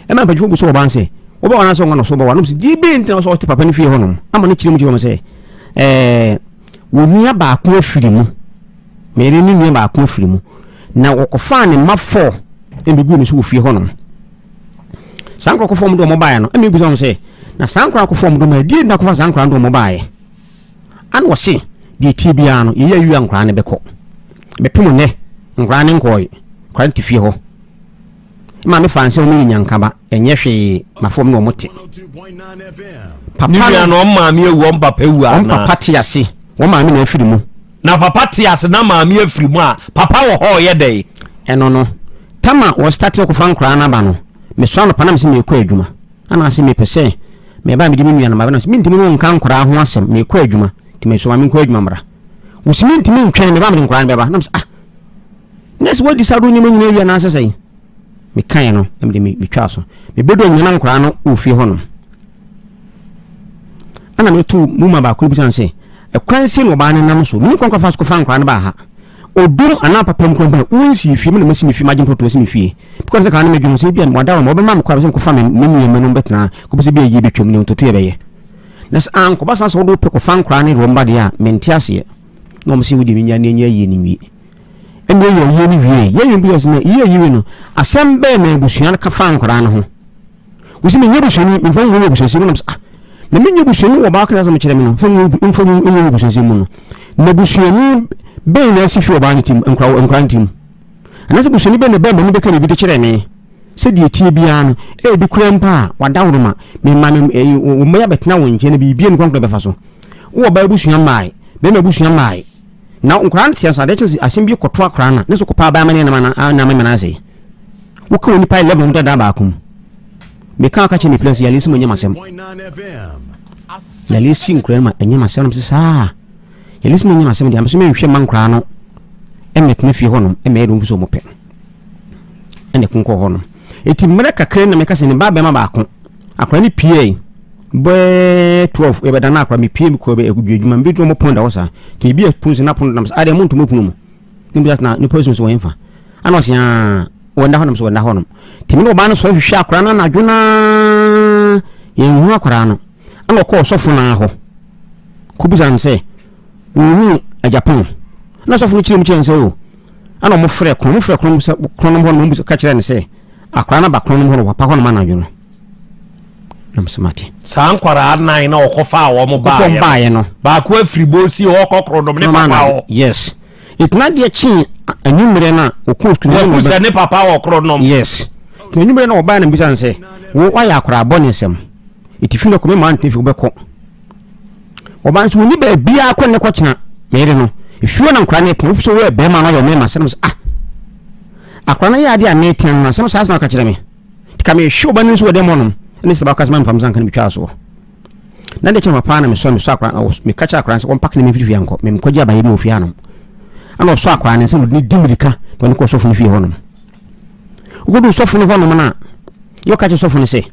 Ɛma mpanyinfoɔ bu sɛ ɔbaa no sɛ wobɛwa anaasɛ ɔnwa no so wobɛwa nom sɛ deɛ bɛn ntina sɛ ɔte papa no fie hɔnom ama no kyerɛ mu kyerɛ wɔn sɛ ɛɛ wɔn nua baako afiri mu meyere ne nua baako afiri mu na wɔkɔfaa ne mma fɔ ɛna ne so wɔ fie hɔnom saa nkora kɔfɔ wɔn de wɔn baeɛ no ɛna ebi sɛ sɛ na saa nkora kɔfɔ wɔn de wɔn ɛdeɛ nna kɔfa saa nkora de wɔn baeɛ ana wɔse deɛ tie biara no yɛyɛ awie a nkora no bɛkɔ bɛpem nnɛ nkora no nkɔɔe nkora no te fie hɔ Maame faa nsɛ wɔn yɛ nyankaba ɛnyɛ hwee ma fam na wɔn te. Papa ne nua no wɔn maame awu wɔn papa awu ana. Wɔn papa te ase wɔn maame na afiri mu. Na papa te ase na maame afiri mu a papa wɔ hɔ ɔyɛ dɛn. Ɛno no tama wɔ start kɔfa nkoraa no aba no mesɔ anɔpa na mesɛ mekɔ adwuma ana ase mepɛ sɛ meba mede me nua no ma bɛna sɛ mentumi ne wo nka nkoraa ho asɛm mekɔ adwuma nti mesɔ ma menkɔ adwuma mmra wɔsi mentumi ntwɛn meba mede nkoraa no bɛba na mesɛ ah Na sɛ woadi saa do nneɛma nyinaa wie anaasɛ sɛn? Mekaeɛ no, na mede metwaa so. Mebɛdu anyina na nkwadaa no wɔ fie hɔnom. Ɛna meto mu ma baako no bisa no sɛ, ɛkwan sei na ɔbaa no nam so? Menim kwan kɔfa so kɔfa nkwadaa no baa ha. Odom anaa papa mu kwan wonsii fie, me na masi me fie, magye ntoto asi me fie. Because sɛ kaa no medwene ho sɛ ebia wada hɔ ma wɔbɛma me kwan sɛ nkɔfa me me nua no bɛtena kɔpɛ sɛ bi a yie bɛtwam ne ntoto yɛ bɛyɛ. Na sɛ ankɔba saa sɛ wode wopɛ kɔfa nkwadaa no de wɔn ba deɛ a, mente aseɛ. Na wɔn sɛ wodeɛ menya ne anya yie no nwie. Ɛnna yɛyɛ ayie no wiei. Yɛn wie bisa sɛ, na yie ayi wie no, asɛm bɛn na abusua no ka faa nkwadaa no ho? Wɔsi menyɛ busuani, memfa ngu wɔ abusuasɛm mu. Na ah, na menyɛ busuani wɔ ɔbaa kasa asɛm kyerɛ me no, mfa ngu mfa ngu wɔ abusuasɛm mu no. Na busuani bɛn na asi fi ɔbaa no tim, nkwadaa nkwadaa no tim? Anaasɛ busuani bɛn na bɛn m'ani bɛka biribi de kyerɛ me? Sɛdeɛ ɛteɛ biara no, ebi koraa mpo a, wadaworoma, mema me ɛyi, wo mma yi abɛtena wo nkyɛn na biribi a ne kwan bɛfa so. Wowɔ ɔbaa abusua mmae, bɛrima abusua mmae. Na nkwadaa no te ase adeɛ kyɛ sɛ asɛm bi kɔto akwadaa no a ne so kɔpa aban amane anam ana amena ase. Woka onipa 11 ho dada baako mu. Meka ɔka kyerɛ me pila sɛ yale si mu ɛnyɛ m'asɛm. Yale si nkwadaa no ma ɛnyɛ m'asɛm nam sɛ saa. Yale si mu ɛnyɛ m'asɛm deɛ amesɛ menhwɛ ma nkwadaa no ɛmɛtena fie hɔnom ɛmɛyɛ deɛ wɔn sɛ wɔn pɛ. Ɛna ɛko kɔɔ hɔnom. Eti mmerɛ kakra na meka sɛ ne ba bɛma baako Akwadaa no piee bɛɛ 12 yɛbɛda no akwadaa mepie mekɔ bɛ ɛkudua adwuma mebɛduru ɔmo pɔn da hɔ saa nti ebi ɛpono sɛ na pono nam sɛ adeɛ mo ntom pono mu ne bi na nipa sɛ wɔn fa ana ɔsɛ aa wɔn da hɔ nom sɛ wɔn da hɔ nom nti me ne ɔbaa no sɔrɔ hwehwɛ akwadaa no anadwo naa yɛn hu akwadaa no ana ɔkɔ ɔsɔfo naa hɔ kɔbisa no sɛ wɔn hu agyapɔn na ɔsɔfo no kyerɛ mu kyerɛ no sɛ o ana ɔmo frɛ korɔ ɔmo frɛ korɔ sɛ korɔ nom hɔ nom ɔmo ka kyerɛ no sɛ Akwadaa no aba kwan no mu hɔ no, wapa hɔnom anadwo no. Na mesɛ mate. Saa nkwadaa nan na ɔkɔfaa wɔn baeɛ baeɛ no. Baako afiri bosi hɔ kɔ korodom ne papa hɔ. Yes. Ɛtena deɛ kyee anwummerɛ no a ɔkɔɔ sukuu no. Wahu sɛ ne papa wɔ korodom. Yes. Tena anwummerɛ no ɔbaeɛ na mbisa no sɛ, wo wayɛ akwadaa bɔne nsɛm. Ɛti fi no kɔ mɛma ntena fi wobɛkɔ. Ɔbaa no sɛ wɔni baabiara kɔ ne kɔkyena me yere no. Efie hɔ na nkwadaa no retena. Wofi sɛ woyɛ bɛrima no ayɛ ɔmɛɛma sɛ no sɛ ah. Akwadaa no yɛ adeɛ a metena no asɛm saa sɛ ɔka kyerɛ me. Nti ka mehwe ɔba no nso wɔ dɛm hɔnom. Ɛne sɛ baako asɛm amfa me nsa nka no metwaa soɔ. Na deɛ kyerɛ paa na mesɔ mesɔ akwadaa meka kyerɛ akwadaa no sɛ wɔmpake ne memfiri fie ankɔ. Memkɔgye abayɛ bi wɔ fie hanom. Ɛna ɔsɔ akwadaa no nsa na ɔde ne di mmirika na ɔne kɔ ɔsɔfo no fie hɔnom. Wokɔdu ɔsɔfo no hɔnom no a, na ɔka kyerɛ sɔfo no sɛ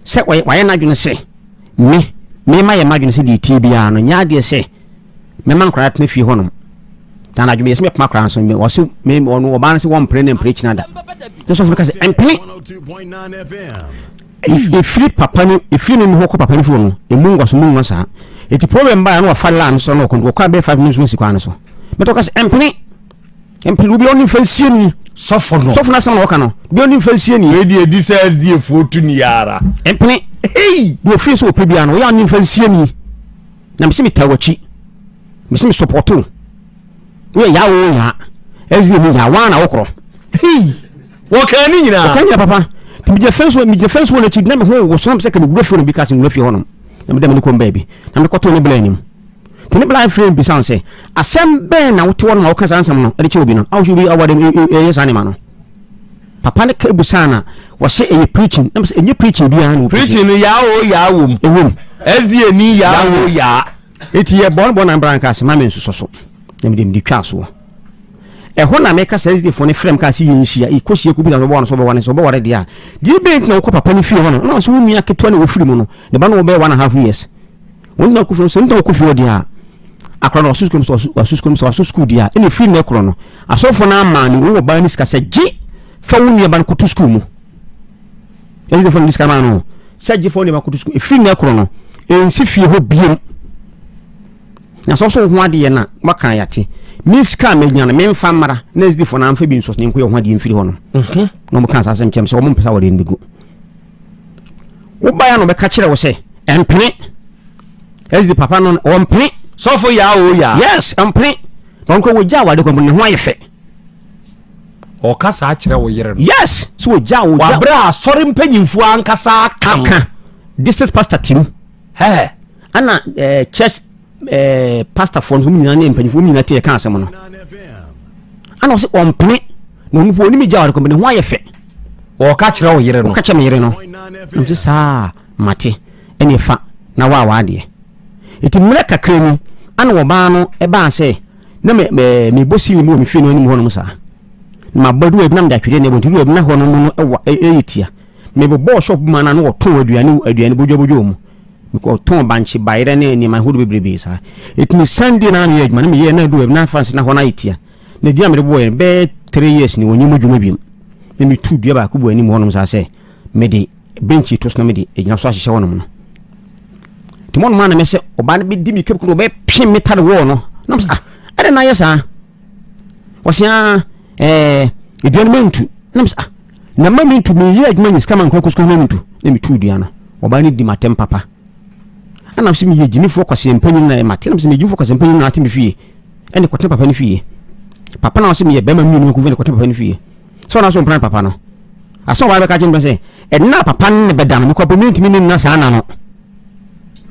sɛ wayɛ n'adwene sɛ Me, me mayɛ m'adwene sɛ deɛ ɛtie biara no, nyɛ adeɛ sɛ mɛma nkwadaa atena fie hɔnom. Na anadwo meyɛ sɛ mɛpoma akwadaa nso, me, ɔse, me, ɔno, ɔbaa no sɛ wɔmpene ne mpene kyina da. Ne sɔfo no ka sɛ, ɛmpene! Ɛfiri papa no, ɛfiri me hɔ kɔ papa no fie no, ɛmu ngwa so, mu ngwa saa. Ɛti problem baa na wafa laa no so na ɔkɔ, ɔkɔ abɛɛ 5 minutes no si kwan no so. Mɛtɔ ka sɛ, ɛmpene! Mpene obi ɔne mfa nsie ni. Sɔfo no. Sɔfo no asɛm na ɔka no. Obi ɔne mfa nsie ni. Wei deɛ di sɛ SDA foɔ tu ni ara. Mpene. Hey! Deɛ ofie sɛ ɔpɛ biara no, ɔyɛ ɔne mfa nsie ni. Na mese metaa w'akyi. Mese me sɔpɔto. Woyɛ yaa wo yaa. SDA mu yaa, waa na wokorɔ. Hey! Wɔkaa ne nyinaa. Wɔkaa nyinaa papa. Nti megyina fɛnso megyina fɛnso wɔ n'akyi na me ho woso na mesɛ ka mewura fie hɔ no bi ka sɛ nwura fie hɔ nom. Na mede m'ani kɔm baabi na mede kɔtoo ne bla anim. Nti ne bla frɛ me bisa no sɛ, asɛm bɛn na wote hɔ no ma woka saa nsɛm no de kyerɛ obi no? A wohyɛ obi aware ɛyɛ saa nneɛma no. Papa no ka busaa na wɔse ɛyɛ preaching. Na mesɛ ɛnyɛ preaching biara na wɔ preaching no yaa o yaa wom. Ɛwom. SDA ni yaa o yaa. Eti yɛ bɔn bɔn na mbra nka sɛ ma me nsosɔ so. Na mede mede twaa soɔ. Ɛhɔ na meka sɛ SDA foɔ no frɛ me kaa sɛ yɛnhyia. Yɛkɔhyia kɔbisa sɛ ɔbɛware no sɛ ɔbɛware no sɛ ɔbɛware deɛ a. Deɛ bɛn nti na wokɔ papa no fie hɔ no? Na ɔsɛ wo nua ketewa na wɔfiri mu no. Ne ba no wɔbɛyɛ 1½ years. Wɔn nyinaa kɔ fie sɛ nta wɔkɔ fie hɔ deɛ a akora no waso sukuu sɛ waso sukuu sɛ waso sukuu deɛ a ɛna efiri nnɛ korɔ no asɔfoɔ no ama ne wɔn ɔbaa ne sika sɛ gye fa wo nua ba no kɔto sukuu mu. Ɛna fo no de sika maa no sɛ gye fa wo nua ba kɔto sukuu efiri nnɛ korɔ no ɛnsi fie hɔ biem. Na sɛ ɔso ho adeɛ no a waka yate me sika a manya no memfa mmara na ɛsdi fo no amfa bi nso ne nkɔyɛ ho adeɛ mfiri hɔ no. Na wɔn ka saa asɛm kyɛm sɛ wɔn mpɛ sɛ wɔde no bɛgu. Wobaeɛ na ɔbɛka kyerɛ wo sɛ ɛmpene ɛsdi papa no ɔmpene. Sɔfo yaa o yaa. Yes, ɔmpene. Na ɔnkɔ wɔgya awade kɔ ne ho ayɛ fɛ. Ɔka saa kyerɛ wo yere no. Yes, so wɔgya wɔgya. Wabrɛ asɔre mpanyinfoɔ ankasa aka no. Aka district pastor tim. Hɛ. Ana eh, church eh, pastorfoɔ no nyinaa ne mpanyinfoɔ nyinaa te ɛka asɛm no. Ana ɔsɛ ɔmpene na ɔno mpo ɔnim gya awade kɔ ne ho ayɛ fɛ. Ɔka kyerɛ wo yere no. Ɔka kyerɛ me yere no. Na ɔsɛ saa mate ɛne fa na waa w'adeɛ. Eti mmerɛ kakra mu ana ɔbaa no ɛbaa sɛ na me me mebɔ ceiling bi wɔ me fie no anim hɔnom saa. Na mabɔ du baabi na mede atwedeɛ na ɛbɔ nti du baabi na hɔ no mu no ɛwɔ ɛyɛ tia. Mebobɔɔ shop bi ma no a na wɔtɔn aduane aduane bodwabodwa wɔ mu. Mekɔtɔn bankye bayerɛ ne nneɛma ahodoɔ bebrebe saa. Eti me Sunday na na meyɛ adwuma na meyɛ na du baabi na afa na hɔ no ayɛ tia. Na dua a mede bɔɔɛ no bɛyɛ 3 years ni wɔnyɛ mu adwuma biom. Na metu dua baako bu anim hɔnom saa sɛ mede bench to so na mede egyina so ahyehyɛ hɔnom no. Nti mo nom na mesɛ ɔbaa no bɛdi me kɛm kuro ɔbɛpem me tare wɔɔ no. Na mesɛ ah ɛdɛ na ayɛ saa. Wɔse ah ɛɛ edua no mentu. Na mesɛ ah na ma mentu meyɛ adwuma nyɛ sika ma nkɔ kɔ sukuu na mentu. Na metu dua no. Ɔbaa no di m'atɛm papa. Ɛna mesɛ meyɛ gyimifoɔ kwasea mpanyin na mate na mesɛ meyɛ gyimifoɔ kwasea mpanyin na ate me fie. Ɛne kɔtena papa no fie. Papa na ɔsɛ meyɛ bɛrima mmienu nko ne kɔtena papa no fie. Sɛ ɔna so mpena papa no. Asɛ ɔbaa bɛka kyerɛ me sɛ ɛnna papa no ne bɛda no mekɔ pɛ mentumi ne nna saa nna no.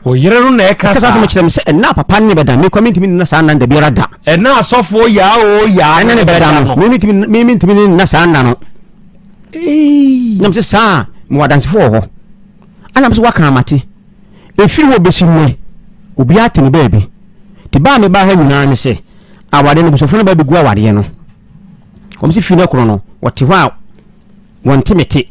Wo yere no na ɛka saa. Ɛkasa kyerɛ me sɛ ɛnna papa no ne bɛda mekɔ mentumi ne nna saa nna da biara da. Ɛnna asɔfoɔ yaa o yaa ɛne ne bɛda no mentumi ne nna saa nna no. Nam sɛ saa mewɔ adansefoɔ wɔ hɔ. Ɛna sɛ waka amate. Ɛfiri hɔ bɛsi nnɛ obiara te ne baabi. Te baa me baa ha nyinaa ne sɛ awadeɛ no abusuafoɔ no ba bɛgu awadeɛ no. Wɔn sɛ fie no korɔ no wɔte hɔ a wɔnte me te.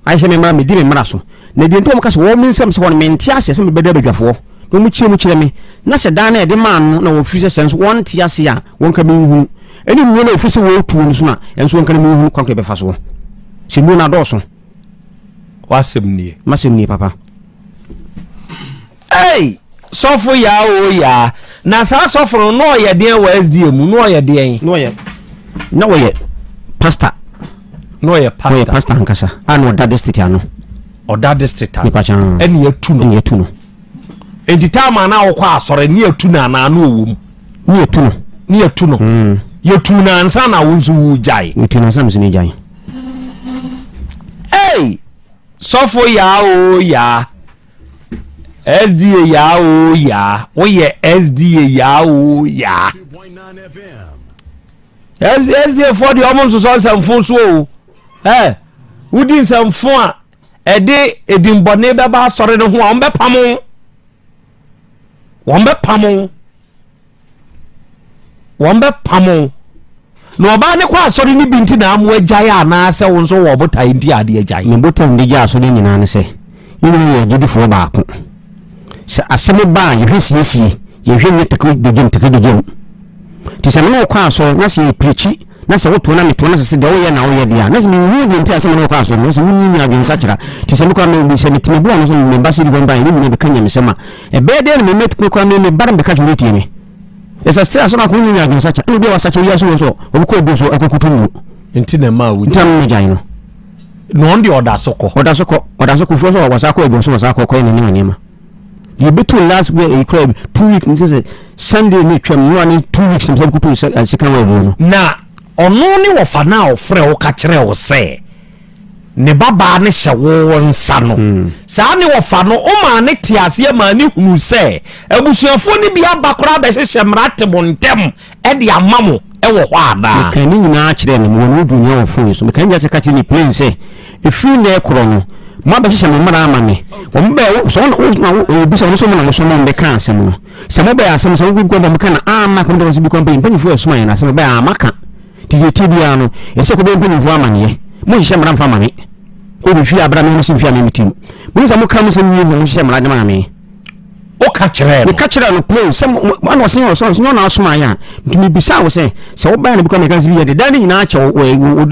Ayɛ sɛ me mmara medi me mmara so. Na deɛ nti wɔn ka sɛ wɔn me nsɛm sɛ wɔn mente aseɛ sɛ mebɛda badwafoɔ na wɔn kyerɛ mu kyerɛ me na sɛ dan no a yɛde maa no na wɔfiri sɛ sɛ nso wɔnte ase a wɔnka menhunu ɛne nnuro no a wɔfiri sɛ wɔretuo no so na ɛnso wɔnka no menhunu kwan kɔ yɛbɛfa soɔ sɛ nnuro no adɔɔso. W'asɛm nie. M'asɛm nie papa. Ei! Sɔfo yaa oo yaa. Na saa sɔfo no na ɔyɛ deɛn wɔ SDA mu? Na ɔyɛ deɛn? Na ɔyɛ na ɔyɛ pastor. Na ɔyɛ pastor. Ɔyɛ pastor ankasa a na ɔda district ano. Ɔda district ano. Nipa kyan. Ɛna yɛtu no. Ɛna yɛtu no. Nti taama na ɔkɔ asɔre ne yɛtu no anaa na ɔwɔ mu? Ne yɛtu no. Ne yɛtu no. Yɛtu no ansa na wo nso wogyae. Yɛtu no ansa na me nso megyae. Ei! Sɔfo yaa oo yaa. SDA yaa oo yaa. Woyɛ SDA yaa oo yaa. SDA foɔ deɛ ɔmo nsosɔ nsɛmfo so o. Ɛ wodi nsɛmfo a ɛde edinbɔne bɛba asɔre no ho a wɔn bɛpam wo. Wɔn bɛpam wo. Wɔn bɛpam wo. Na ɔbaa ne kɔ asɔre no bi nti na amo agyae anaasɛ wo nso wɔ botae nti a ade agyae? Me botae mede gyae asɔre nyinaa ne sɛ, yɛn nyinaa yɛ agyidifoɔ baako. Sɛ asɛm ba a, yɛhwɛ siesie, yɛnhwɛ nyɛ takiri-gyegyem takiri-gyegyem. Nti sɛ me ne wo kɔ asɔre na sɛ yɛpirikyi na sɛ wotoa na metoa na sɛ sɛ deɛ woyɛ na woyɛ deɛ a, na sɛ menhunu deɛ nti a sɛ me ne wo kɔ asɔre no, na sɛ wonni me adwensakyera. Nti sɛ me koraa me sɛ mete me boa no so me ba sɛ bi kɔ mpa yɛne nyinaa bɛka nyamesɛm a, ɛbɛyɛ dɛn na me me koraa me me ba no bɛka kyerɛ wo tie me? Ɛsɛ sɛ asɔre akɔ nyɛ adwensakyera ɛna obi a wasakyera wiase wɔ so ɔbɛkɔ obi so akɔkutu mu. Nti na ɛma wo nti na megyae no. Na ɔno deɛ ɔda so kɔ. Ɔda so kɔ, ɔda so kɔ fuo so wɔsa kɔ adwuma so wɔsa kɔ kɔyɛ ne nneɛma nneɛma. Deɛ ɛbɛtu last week ɛyi kora 2 weeks ne sɛ Sunday ne twam no ne 2 weeks ne sɛ kutu sika wɔ adwuma no. Na ɔno ne wɔfa no a ɔfrɛ wo ka kyerɛ wo sɛ. Ne babaa no hyɛ wo nsa no. Saa ne wɔfa no, womaa no tee aseɛ maa no hunuu sɛ abusuafoɔ no bi aba koraa bɛhyehyɛ mmara te mo ntam de ama mo wɔ hɔ anaa? Mekaa ne nyinaa kyerɛɛ no, mewɔ ne audio nyinaa wɔ phone yi so. Mekaa ne nyinaa kyerɛ ka kyerɛɛ no plain sɛ, ɛfiri nnɛ rekorɔ no, moabɛhyehyɛ mo mmara ama me. Wɔn bɛɛ, sɛ wɔn na wo, wo, wɔbisa wɔn sɛ wɔn na wɔsoma wɔn bɛkaa asɛm no. Sɛ mobɛyɛ asɛm sɛ wɔn kɔ bɔ mo ka na amma ka mo dɔm sɛ bi kɔ mpanyinfoɔ ɛsoma yɛn asɛm bɛyɛ amma ka. Nti deɛ ɛteɛ biara no, ɛsɛ sɛ kɔbɔ mpanimfoɔ amaneɛ. Monhyehyɛ mmara mfa mma me. O me fie abra me ho sɛ fie a me mete mu. Mo sɛ moka mo sɛm wie na mohyehyɛ mmara de maa me. Woka kyerɛɛ no? Meka kyerɛɛ no plain sɛ ana ɔse ɔsɛ ɔsɛ ɔna asoma ayɛ a. Nti mebisaa wo sɛ sɛ wobaeɛ na bikɔ meka sɛ bi yɛ de dan no nyinaa kyɛ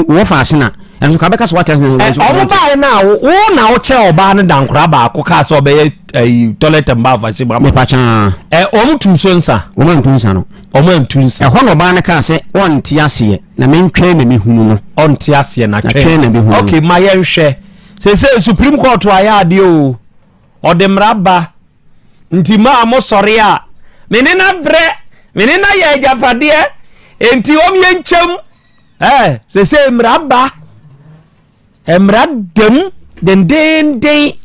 wɔ fa ase na ɛno so ka bɛka sɛ wate ase na ɔmo baeɛ no a wo na wokyɛ ɔbaa no dankoraa baako kaa sɛ ɔbɛyɛ ɛyi toilet and bath ahyɛ mu ama. Mepa kyaa. Ɛ ɔmo tu so nsa. Wɔn antu nsa no. Ɔmo antu nsa. Ɛhɔ na ɔbaa no kaa sɛ, Ɔnte aseɛ, na mentwɛn na mehunu no. Ɔnte aseɛ na twɛn na mehunu no. Ok, ma yɛnhwɛ. Seesei Supreme Court ayɛ adeɛ o. Ɔde mmara ba. Nti maa mo sɔre a, me ne no abrɛ, me ne no ayɛ agyapadeɛ, enti ɔm yɛnkyɛm. Ɛɛ, seesei mmara ba. Mmara da mu dendeenden.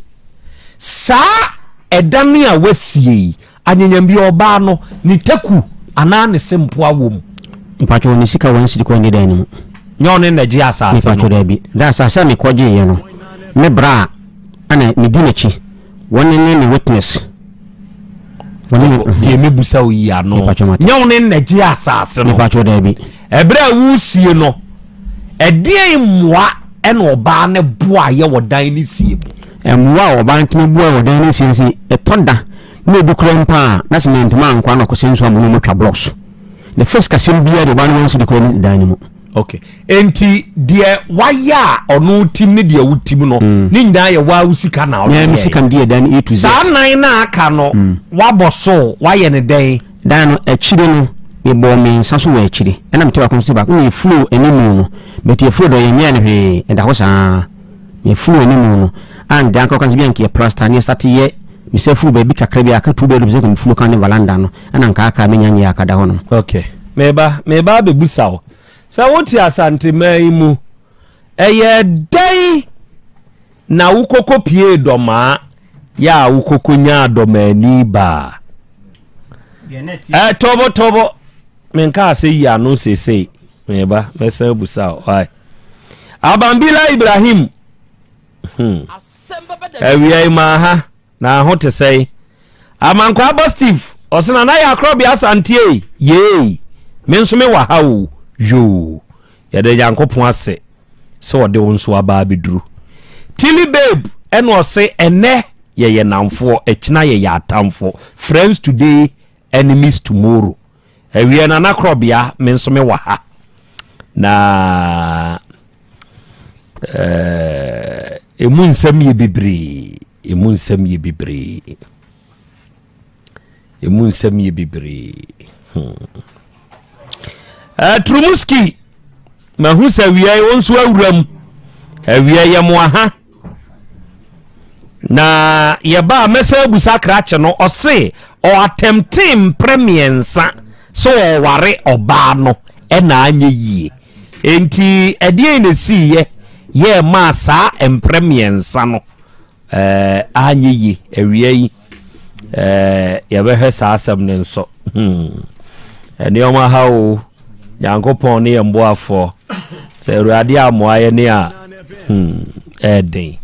Saa ɛdan a wɔasie yi, anyanyambea ɔbaa no, ne taku anaa ne sempoa wɔ mu. Mpakyɛw ne sika one cedi kɔ nni dan no mu. Nyɛ ɔno na ɛgye asase no. Mepakyɛw daabi. Da asase a mekɔgyeeɛ no, me bra a ɛna medi n'akyi. Wɔne ne me witness. Wɔne me. Deɛ mɛbusa wo yi ano. Mepakyɛw mate. Nyɛ ɔno na ɛgye asase no. Mepakyɛw daabi. Ɛberɛ a woresie no, ɛdeɛn mmoa ɛna ɔbaa no boaeɛ wɔ dan no sie mu? Mmoa a ɔbaa no tumi boaeɛ wɔ dan no sie no sɛ ɛtɔ da na ebi kura mpo a na sɛ mantumi ankɔ a na ɔkɔsɛ nsuo ama no ɔtwa blocks. The first kasɛm biara deɛ ɔbaa no wansi de kura ne dan no mu. Okay. Enti deɛ wayɛ a ɔno tim ne deɛ wotim no mm. ne nyinaa yɛ waa wo sika na ɔde yɛ. sika deɛ dan A to Z. Saa nan na aka no mm. wabɔ so wayɛ ne dɛn? Dan no akyire no mebɔɔ me nsa so wɔ akyire ɛna mete baako nso baako na efuro animu no bɛti efuro dɔ yɛn nyɛ no hwee ɛda hɔ saa na efuro animu no a ndan kɔkɔ nso bi anka yɛ plaster ne yɛ yɛ mesɛ furo baabi kakra bi aka two bedrooms nka mefuro kan ne valanda no ɛna nka aka menya nyɛ aka da hɔ no. Okay meba meba abɛbusa wo sɛ wote Asanteman yi mu ɛyɛ dɛn na wokɔkɔ piee dɔmaa yɛ a wokɔkɔ nyaa dɔmaani baa ɛ tobo tobo menkaa sɛ yi ano seesei meba mɛsan abusa wo ai Abambila Ibrahim hmm. Awia yi maa ha Na ho te sɛn? Amankwaa ba Steve, ɔse Nana yɛ akorɔbea Asante ei, yeei, me nso me wɔ ha o, yoo, yɛda Nyankopɔn ase sɛ ɔde wo nso aba abɛduru. Tilly Babe ɛna ɔse ɛnɛ yɛyɛ namfoɔ, ɛkyena yɛyɛ atamfo, friends today, enemies tomorrow. Awiɛ Nana Korɔbea, me nso me wɔ ha. Na eh, emu nsɛm yɛ bebree, emu nsɛm yɛ bebree, emu nsɛm yɛ bebree. Hmm. Eh, Turumuski, mahu sɛ awia yi wo nso awura mu. Awia yɛ mo aha. Na yɛba a mɛsɛ abusa krakye no ɔse ɔatɛmtee mprɛ mmiɛnsa sɛ ɔware ɔbaa no ɛna anyɛ yie. Enti ɛdeɛn na ɛsiiɛ yɛ maa saa mprɛ mmiɛnsa no ɛɛ anyɛ yie? Awia yi ɛɛ yɛbɛhwɛ saa asɛm no nso. Hmm. Nneɛma ha o. Nyankopɔn ne yɛn boafoɔ. Sɛ Awurade amoa yɛ ne a hmm ɛɛden.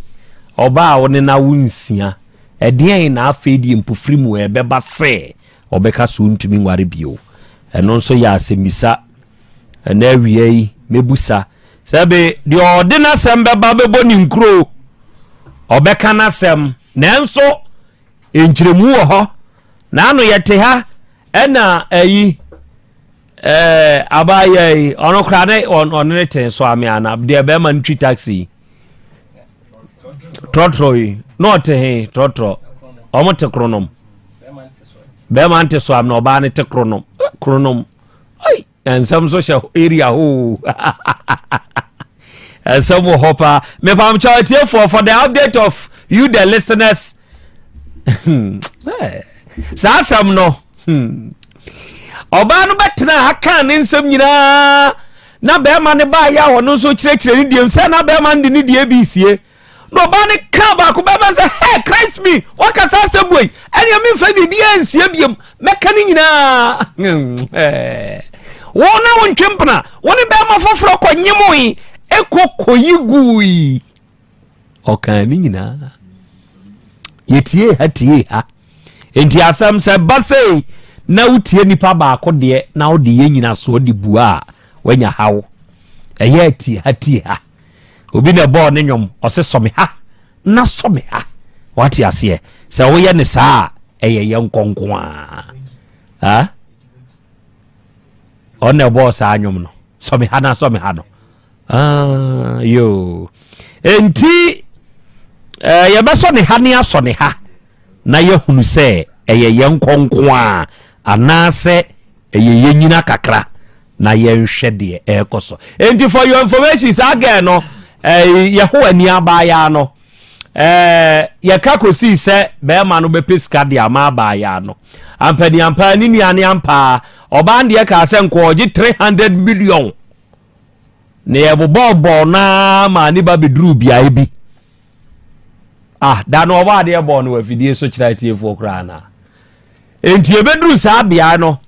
Ɔbaa a wo ne no awo nsia. Ɛdeɛn na afei deɛ mpofiri mu ɛbɛba sɛ ɔbɛka sɛ ɔntumi nware bio? Ɛno nso yɛ asɛmmisa. Ɛnɛ awia yi mɛbusa sɛ be deɛ ɔde n'asɛm bɛba bɛbɔ ne nkuro ɔbɛka n'asɛm nanso nkyerɛmu wɔ hɔ na ano yɛte ha ɛna ayi ɛɛ abaayɛ yi ɔno koraa ne ɔno ne ten so ame ana deɛ bɛrima no twi taxi trɔtrɔ yi na ɔte he trɔtrɔ ɔmo te kronom bɛrima no te so ame na ɔbaa no te kronom kronom ai nsɛm nso hyɛ area hɔ nsɛm wɔ hɔ paa mepamkyɛ atiefoɔ for the update of you the listeners saa asɛm no hmm. ɔbaa no bɛtena ha kaa ne nsɛm nyinaa. Na bɛrima no baayɛ a ɔno nso kyerɛkyerɛ ne deɛ mu sɛ na bɛrima no de ne deɛ bi sie. Na ɔbaa no kaa baako bɛrima sɛ hɛ Christ me waka saa asɛm wei ɛnea memfa biribiara nsie biom mɛka ne nyinaa. Wo na wo ntwe mpena wo ne bɛrima foforɔ kɔ nyemoe ɛkɔ kɔyi gui. Ɔkaa ne nyinaa. Yɛtie ha tie ha. Enti asɛm sɛ ba sei na wotie nipa baako deɛ na wode yɛ nyinasoɔ de bua a wanya haw. Ɛyɛ tie ha tie ha. Obi na ɛbɔɔ ne nnwom ɔse sɔ me ha na sɔ me ha. Wate aseɛ sɛ woyɛ ne saa a ɛyɛ yɛ nkɔnko a. Ɔna ɛbɔɔ saa nnwom no sɔ me ha na sɔ me ha no. Ah, yoo. Enti eh, yɛbɛsɔ ne ha ne asɔ ne ha na yɛahunu sɛ ɛyɛ yɛn nkɔnko a anaasɛ ɛyɛ yɛn nyina kakra na yɛnhwɛ deɛ ɛrekɔ so. Enti for your information saa girl no eh, yɛho ani abaayaa no eh, yɛka kɔsii sɛ bɛrima no bɛpɛ sika de ama abaayaa no. Ampaniampaa ne nua ne ampaa ɔbaa no deɛ kaa sɛ nkɔɔgye 300 million. Na yɛbobɔɔbɔɔ no ara maa ne ba bɛduruu beaeɛ bi. Ah, da no ɔbɔ adeɛ bɔɔ no wɔ afidie so kyerɛ atiefoɔ koraa na. Enti ɛbɛduru saa beaeɛ no,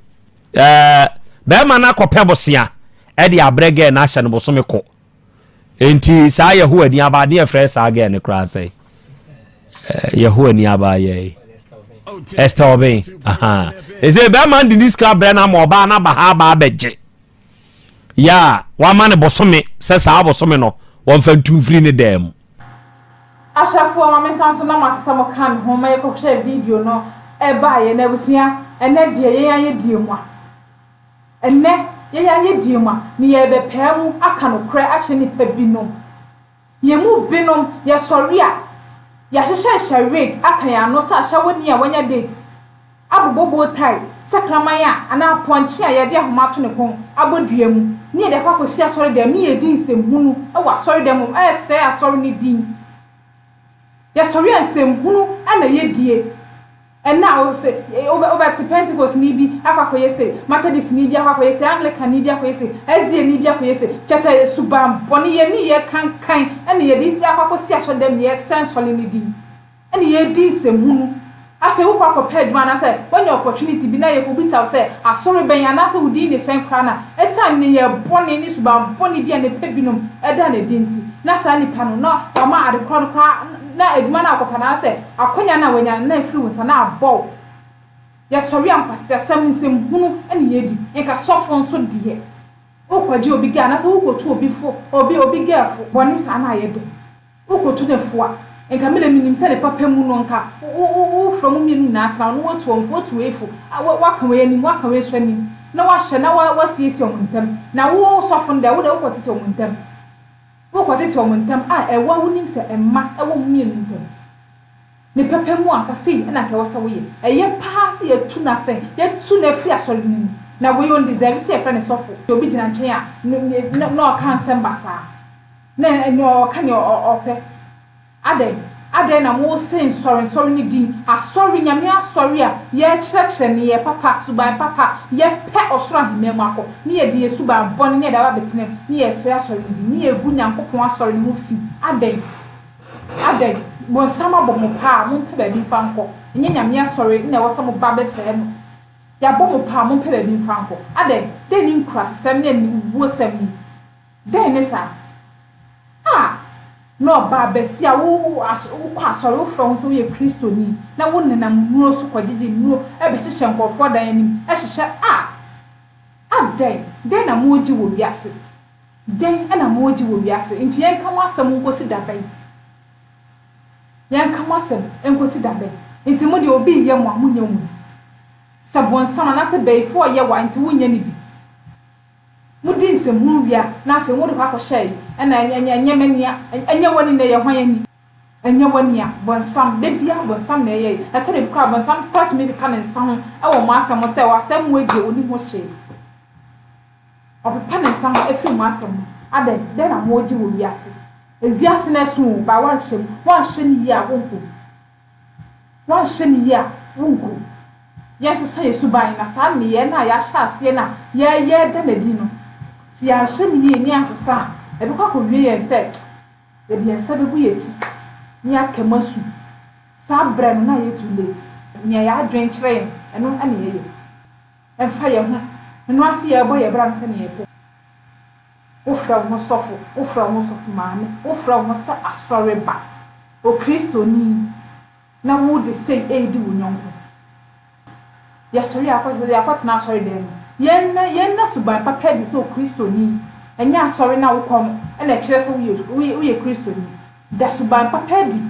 ɛɛ bɛrima no akɔpɛ bosea ɛde abrɛ gɛɛ no ahyɛ no bosome ko. Enti saa Yehowa ni aba ne yɛfrɛ saa gɛɛ no koraa sɛ Yehowa ni aba yɛ Esther Obeng. Ɛsɛ bɛrima no de ne sika brɛ no ama ɔbaa no aba ha aba abɛgye. yɛ a wama no bosome sɛ saa bosome no wɔmfa ntu mfiri ne dan mu. Ahwɛfoɔ ma mensan nso na moasesa mo ka me ho ma yɛkɔhwɛɛ video no baeɛ na abusua ɛnɛ deɛ yɛn ayɛ die mu a ɛnɛ yɛn ayɛ die mu a ne yɛrebɛpaa mu aka nokorɛ akyerɛ nnipa binom. Yɛn mu binom, yɛsɔre a, yɛahyehyɛhyɛ wig aka yɛn ano sɛ ahyɛwoni a wanya date, abobɔ bow tie sɛ kraman a anaa apɔnkye a yɛde ahoma ato ne kɔn abɔ dua mu, ne yɛde akɔ akɔsi asɔredan mu ne yɛredi nsɛmhunu wɔ asɔredan mu resɛe asɔre no din. Yɛsɔre a nsɛmhunu na yɛdie. Ɛnnɛ a wose wobɛte Pentekostni bi akɔ akɔyɛ sei, Methodistni bi akɔ akɔyɛ sei, Anglicanni bi akɔyɛ sei, SDAni bi akɔyɛ sei, kyerɛ sɛ suban bɔne, yɛn nneyɛɛ kankan na yɛde akɔ akɔsi asɔredan mu na yɛresɛe nsɔre no din, ɛna yɛredi nsɛmhunu. Afei wokɔ akɔpɛ adwuma anaasɛ woanya opportunity bi na yɛkɔbisa wo sɛ asɔre bɛn anaasɛ wo din ne sɛn koraa no a, ɛsiane nneyɛɛ bɔne ne suban bɔne bi a nnipa binom da no adi nti, na saa nipa no na wama adekorɔ no koraa na adwuma no a wokɔpɛ no anaasɛ Akwanya no a wanya no na afiri wo nsa na abɔ wo. Yɛsɔre a nkwaseasɛm, nsɛmhunu na yɛdi. Nka sɔfo nso deɛ, wokɔgye obi girl anaasɛ wokɔtu obi fo, obi obi girl fo, bɔne saa na ayɛ dɛn? Wokɔtu no fo a, nka me deɛ menim sɛ ne papa mu no nka wo wo wofrɛ mo mmienu nyinaa tena hɔ na woatu wɔn fo, woatu wei fo, woaka wei anim, woaka wei nso anim, na woahyɛ na woasiesie wɔn ntam. Na wo sɔfo no deɛ, wo deɛ wokɔtete wɔn ntam. Wokɔtete wɔn ntam a, ɛwɔ a wonim sɛ mma wɔ mo mmienu ntam. Ne pɛpɛ mu anka sei na anka ɛwɔ sɛ woyɛ. Ɛyɛ paa sɛ yɛatu no asɛn, yɛatu no afiri asɔre no mu. Na wei ɔndeserve sɛ yɛfrɛ no sɔfo. Sɛ obi gyina nkyɛn a, na ɔka nsɛm basaa, na ɔka nea ɔpɛ. Adɛn? Adɛn na mose nsɔrensɔre no din, asɔre, Nyame asɔre a yɛrekyerɛkyerɛ nneyɛɛ papa, suban papa, yɛpɛ ɔsoro ahemman mu akɔ, ne yɛde yɛn suban bɔne ne yɛde aba abɛtena mu, ne yɛresɛe asɔre no din, ne yɛregu Nyankopɔn asɔre no ho fi? Adɛn? Adɛn? Bonsam abɔ mo paa a, mompɛ baabi mfa nkɔ. Ɛnyɛ Nyame asɔre na ɛwɔ sɛ moba bɛsɛe no. Yɛabɔ mo paa a, mompɛ baabi mfa nkɔ. Adɛn? Dɛn ne nkurasesɛm ne aniwuosɛm yi? Dɛn ne saa? A Na ɔbaa basia a wo as wokɔ asɔre, wofrɛ wo ho sɛ woyɛ Kristoni, na wonenam nnuro so kɔgyegye nnuro bɛhyehyɛ nkurɔfoɔ dan anim, hyehyɛ a Adɛn? Dɛn na moregye wɔ wiase? Dɛn na moregye wɔ wiase? Enti yɛnka mo asɛm nkɔsi da bɛn? Yɛnka mo asɛm nkɔsi da bɛn? Enti mo deɛ obi reyɛ mo a, monyɛ mo bi. Sɛ bonsam anaasɛ bayifoɔ reyɛ wo a, enti wonyɛ no bi. Modi nsɛmhunu wie a, na afei mode kɔ akɔhyɛ ayi, ɛna ɛnyɛ, ɛnyɛ m'ani a, ɛnyɛ w'ani na ɛyɛ hwan ani? Ɛnyɛ w'ani a, bɔnsam, da biara bɔnsam na ɛyɛ yi. Ɛtɔ da bi koraa a, bɔnsam koraa tumi keka ne nsa ho wɔ mo asɛm ho sɛ, w'asɛm wei deɛ ɔnni ho hwee. Ɔpepa ne nsa ho firi mo asɛm ho. Adɛn, dɛn na moregye wɔ wiase? Ewiase no ɛso o, but woanhyɛ mu, woanhyɛ no yie a, wonkɔ mu. Woanhyɛ no yie a, wonkɔ. Yɛnsesa yɛn suban na saa nneyɛɛ no a yɛahyɛ aseɛ no a yɛreyɛ da no adi no, Sɛ yɛanhwɛ no yie ne yɛansesa a, ɛbɛkɔ akɔwie yɛn sɛ yɛde yɛn nsa bɛgu yɛn ti na yɛaka mu asu. Saa berɛ no na ayɛ too late. Nea yɛn adwene kyerɛ yɛn, ɛno na yɛyɛ. Ɛmfa yɛn ho. Ɛno ara sɛ yɛrebɔ yɛn bra no sɛdeɛ yɛpɛ. Wofrɛ wo ho sɔfo, wofrɛ wo ho sɔfo maame, wofrɛ wo ho sɛ asɔre ba, Okristoni, na wode sei redi wo yɔnko. Yɛsɔre a yɛakɔ yɛakɔtena asɔredan mu. Yɛnna yɛnna suban papa adi sɛ Okristoni. Ɛnyɛ asɔre no a wokɔ no na ɛkyerɛ sɛ woyɛ woyɛ woyɛ Kristoni. Da suban papa adi.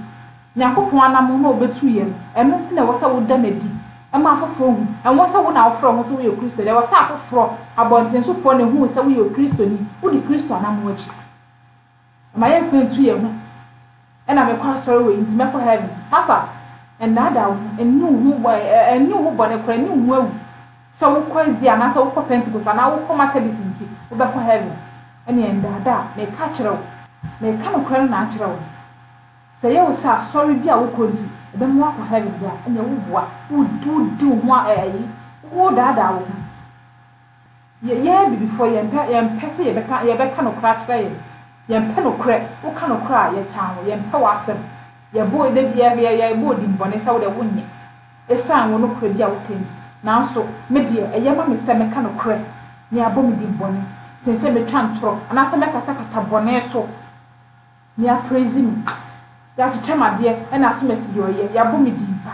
Nyankopɔn anammɔn a obetu yɛ no, ɛno na ɛwɔ sɛ woda no adi ma afoforɔ hu. Ɛnwɔ sɛ wo na wofrɛ wo ho sɛ woyɛ Kristoni. Ɛwɔ sɛ afoforɔ, abɔntensofoɔ na ɛhu wo sɛ woyɛ Okristoni. Wodi Kristo anammɔn akyi. Mma yɛmfa ntu yɛn ho, Ɛna mekɔ asɔre wei nti mɛkɔ heaven. Masa, nnaadaa wo ho, nni wo ho bɔ, nni wo ho bɔne koraa, nni wo ho awu sɛ wokɔ SDA anaasɛ wokɔ Pentecost anaa wokɔ Methodist nti wobɛkɔ heaven. Ɛneɛ nnaadaa, meka akyerɛ wo, meka nokorɛ no na akyerɛ wo. Sɛ ɛyɛ wo sɛ asɔre bi a wokɔ nti ɛbɛma woakɔ heaven deɛ a, ɛneɛ woboa, wodi wo ho ayi, wodaadaa wo ho. Yɛ yɛn abibifoɔ yɛmpɛ yɛmpɛ sɛ yɛbɛka yɛbɛka nokorɛ akyerɛ yɛn yɛmpɛ nokorɛ woka nokorɛ a yɛtan wo yɛmpɛ w'asɛm yɛbɔ da bi yɛ yɛ yɛbɔ wo din bɔne sɛ wodeɛ wonyɛ ɛsiane wo nokorɛ bi a woka nti nanso me deɛ ɛyɛ ma me sɛ mɛka nokorɛ na yɛabɔ me din bɔne sen sɛ mɛtwa ntorɔ anaasɛ mɛkatakata bɔne so na yɛapraise me yɛakyekyɛ m'adeɛ ɛna asomasi deɛ ɔyɛ yɛabɔ me din pa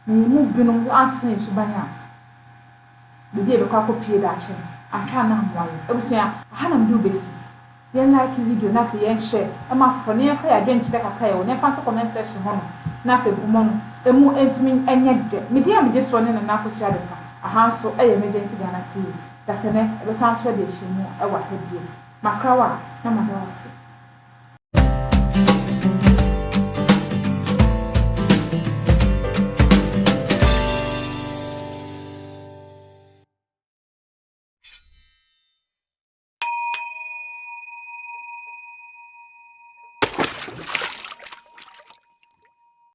na yɛn mu binom ansesa yɛn suban a. Baabi a yɛbɛkɔ akɔpue daakye no, anhwɛ a na amoa yɛn. Abusua, aha na mede wo bɛsi. Yɛn like video na afei yɛn share ma afoforɔ na yɛmfa yɛn adwenkyerɛ kakra a yɛwɔ no yɛmfa nto comment section hɔ nom na afei nkɔmmɔ no ɛmu ntumi nyɛ dɛ. Me din a megye soɔ ne Nana Akosua Adepa. Aha nso yɛ Emergency Ghana TV. Dasɛnɛ, yɛbɛsan nso adi ahyiamu wɔ aha bio. Makra wo a, na mada wo ase.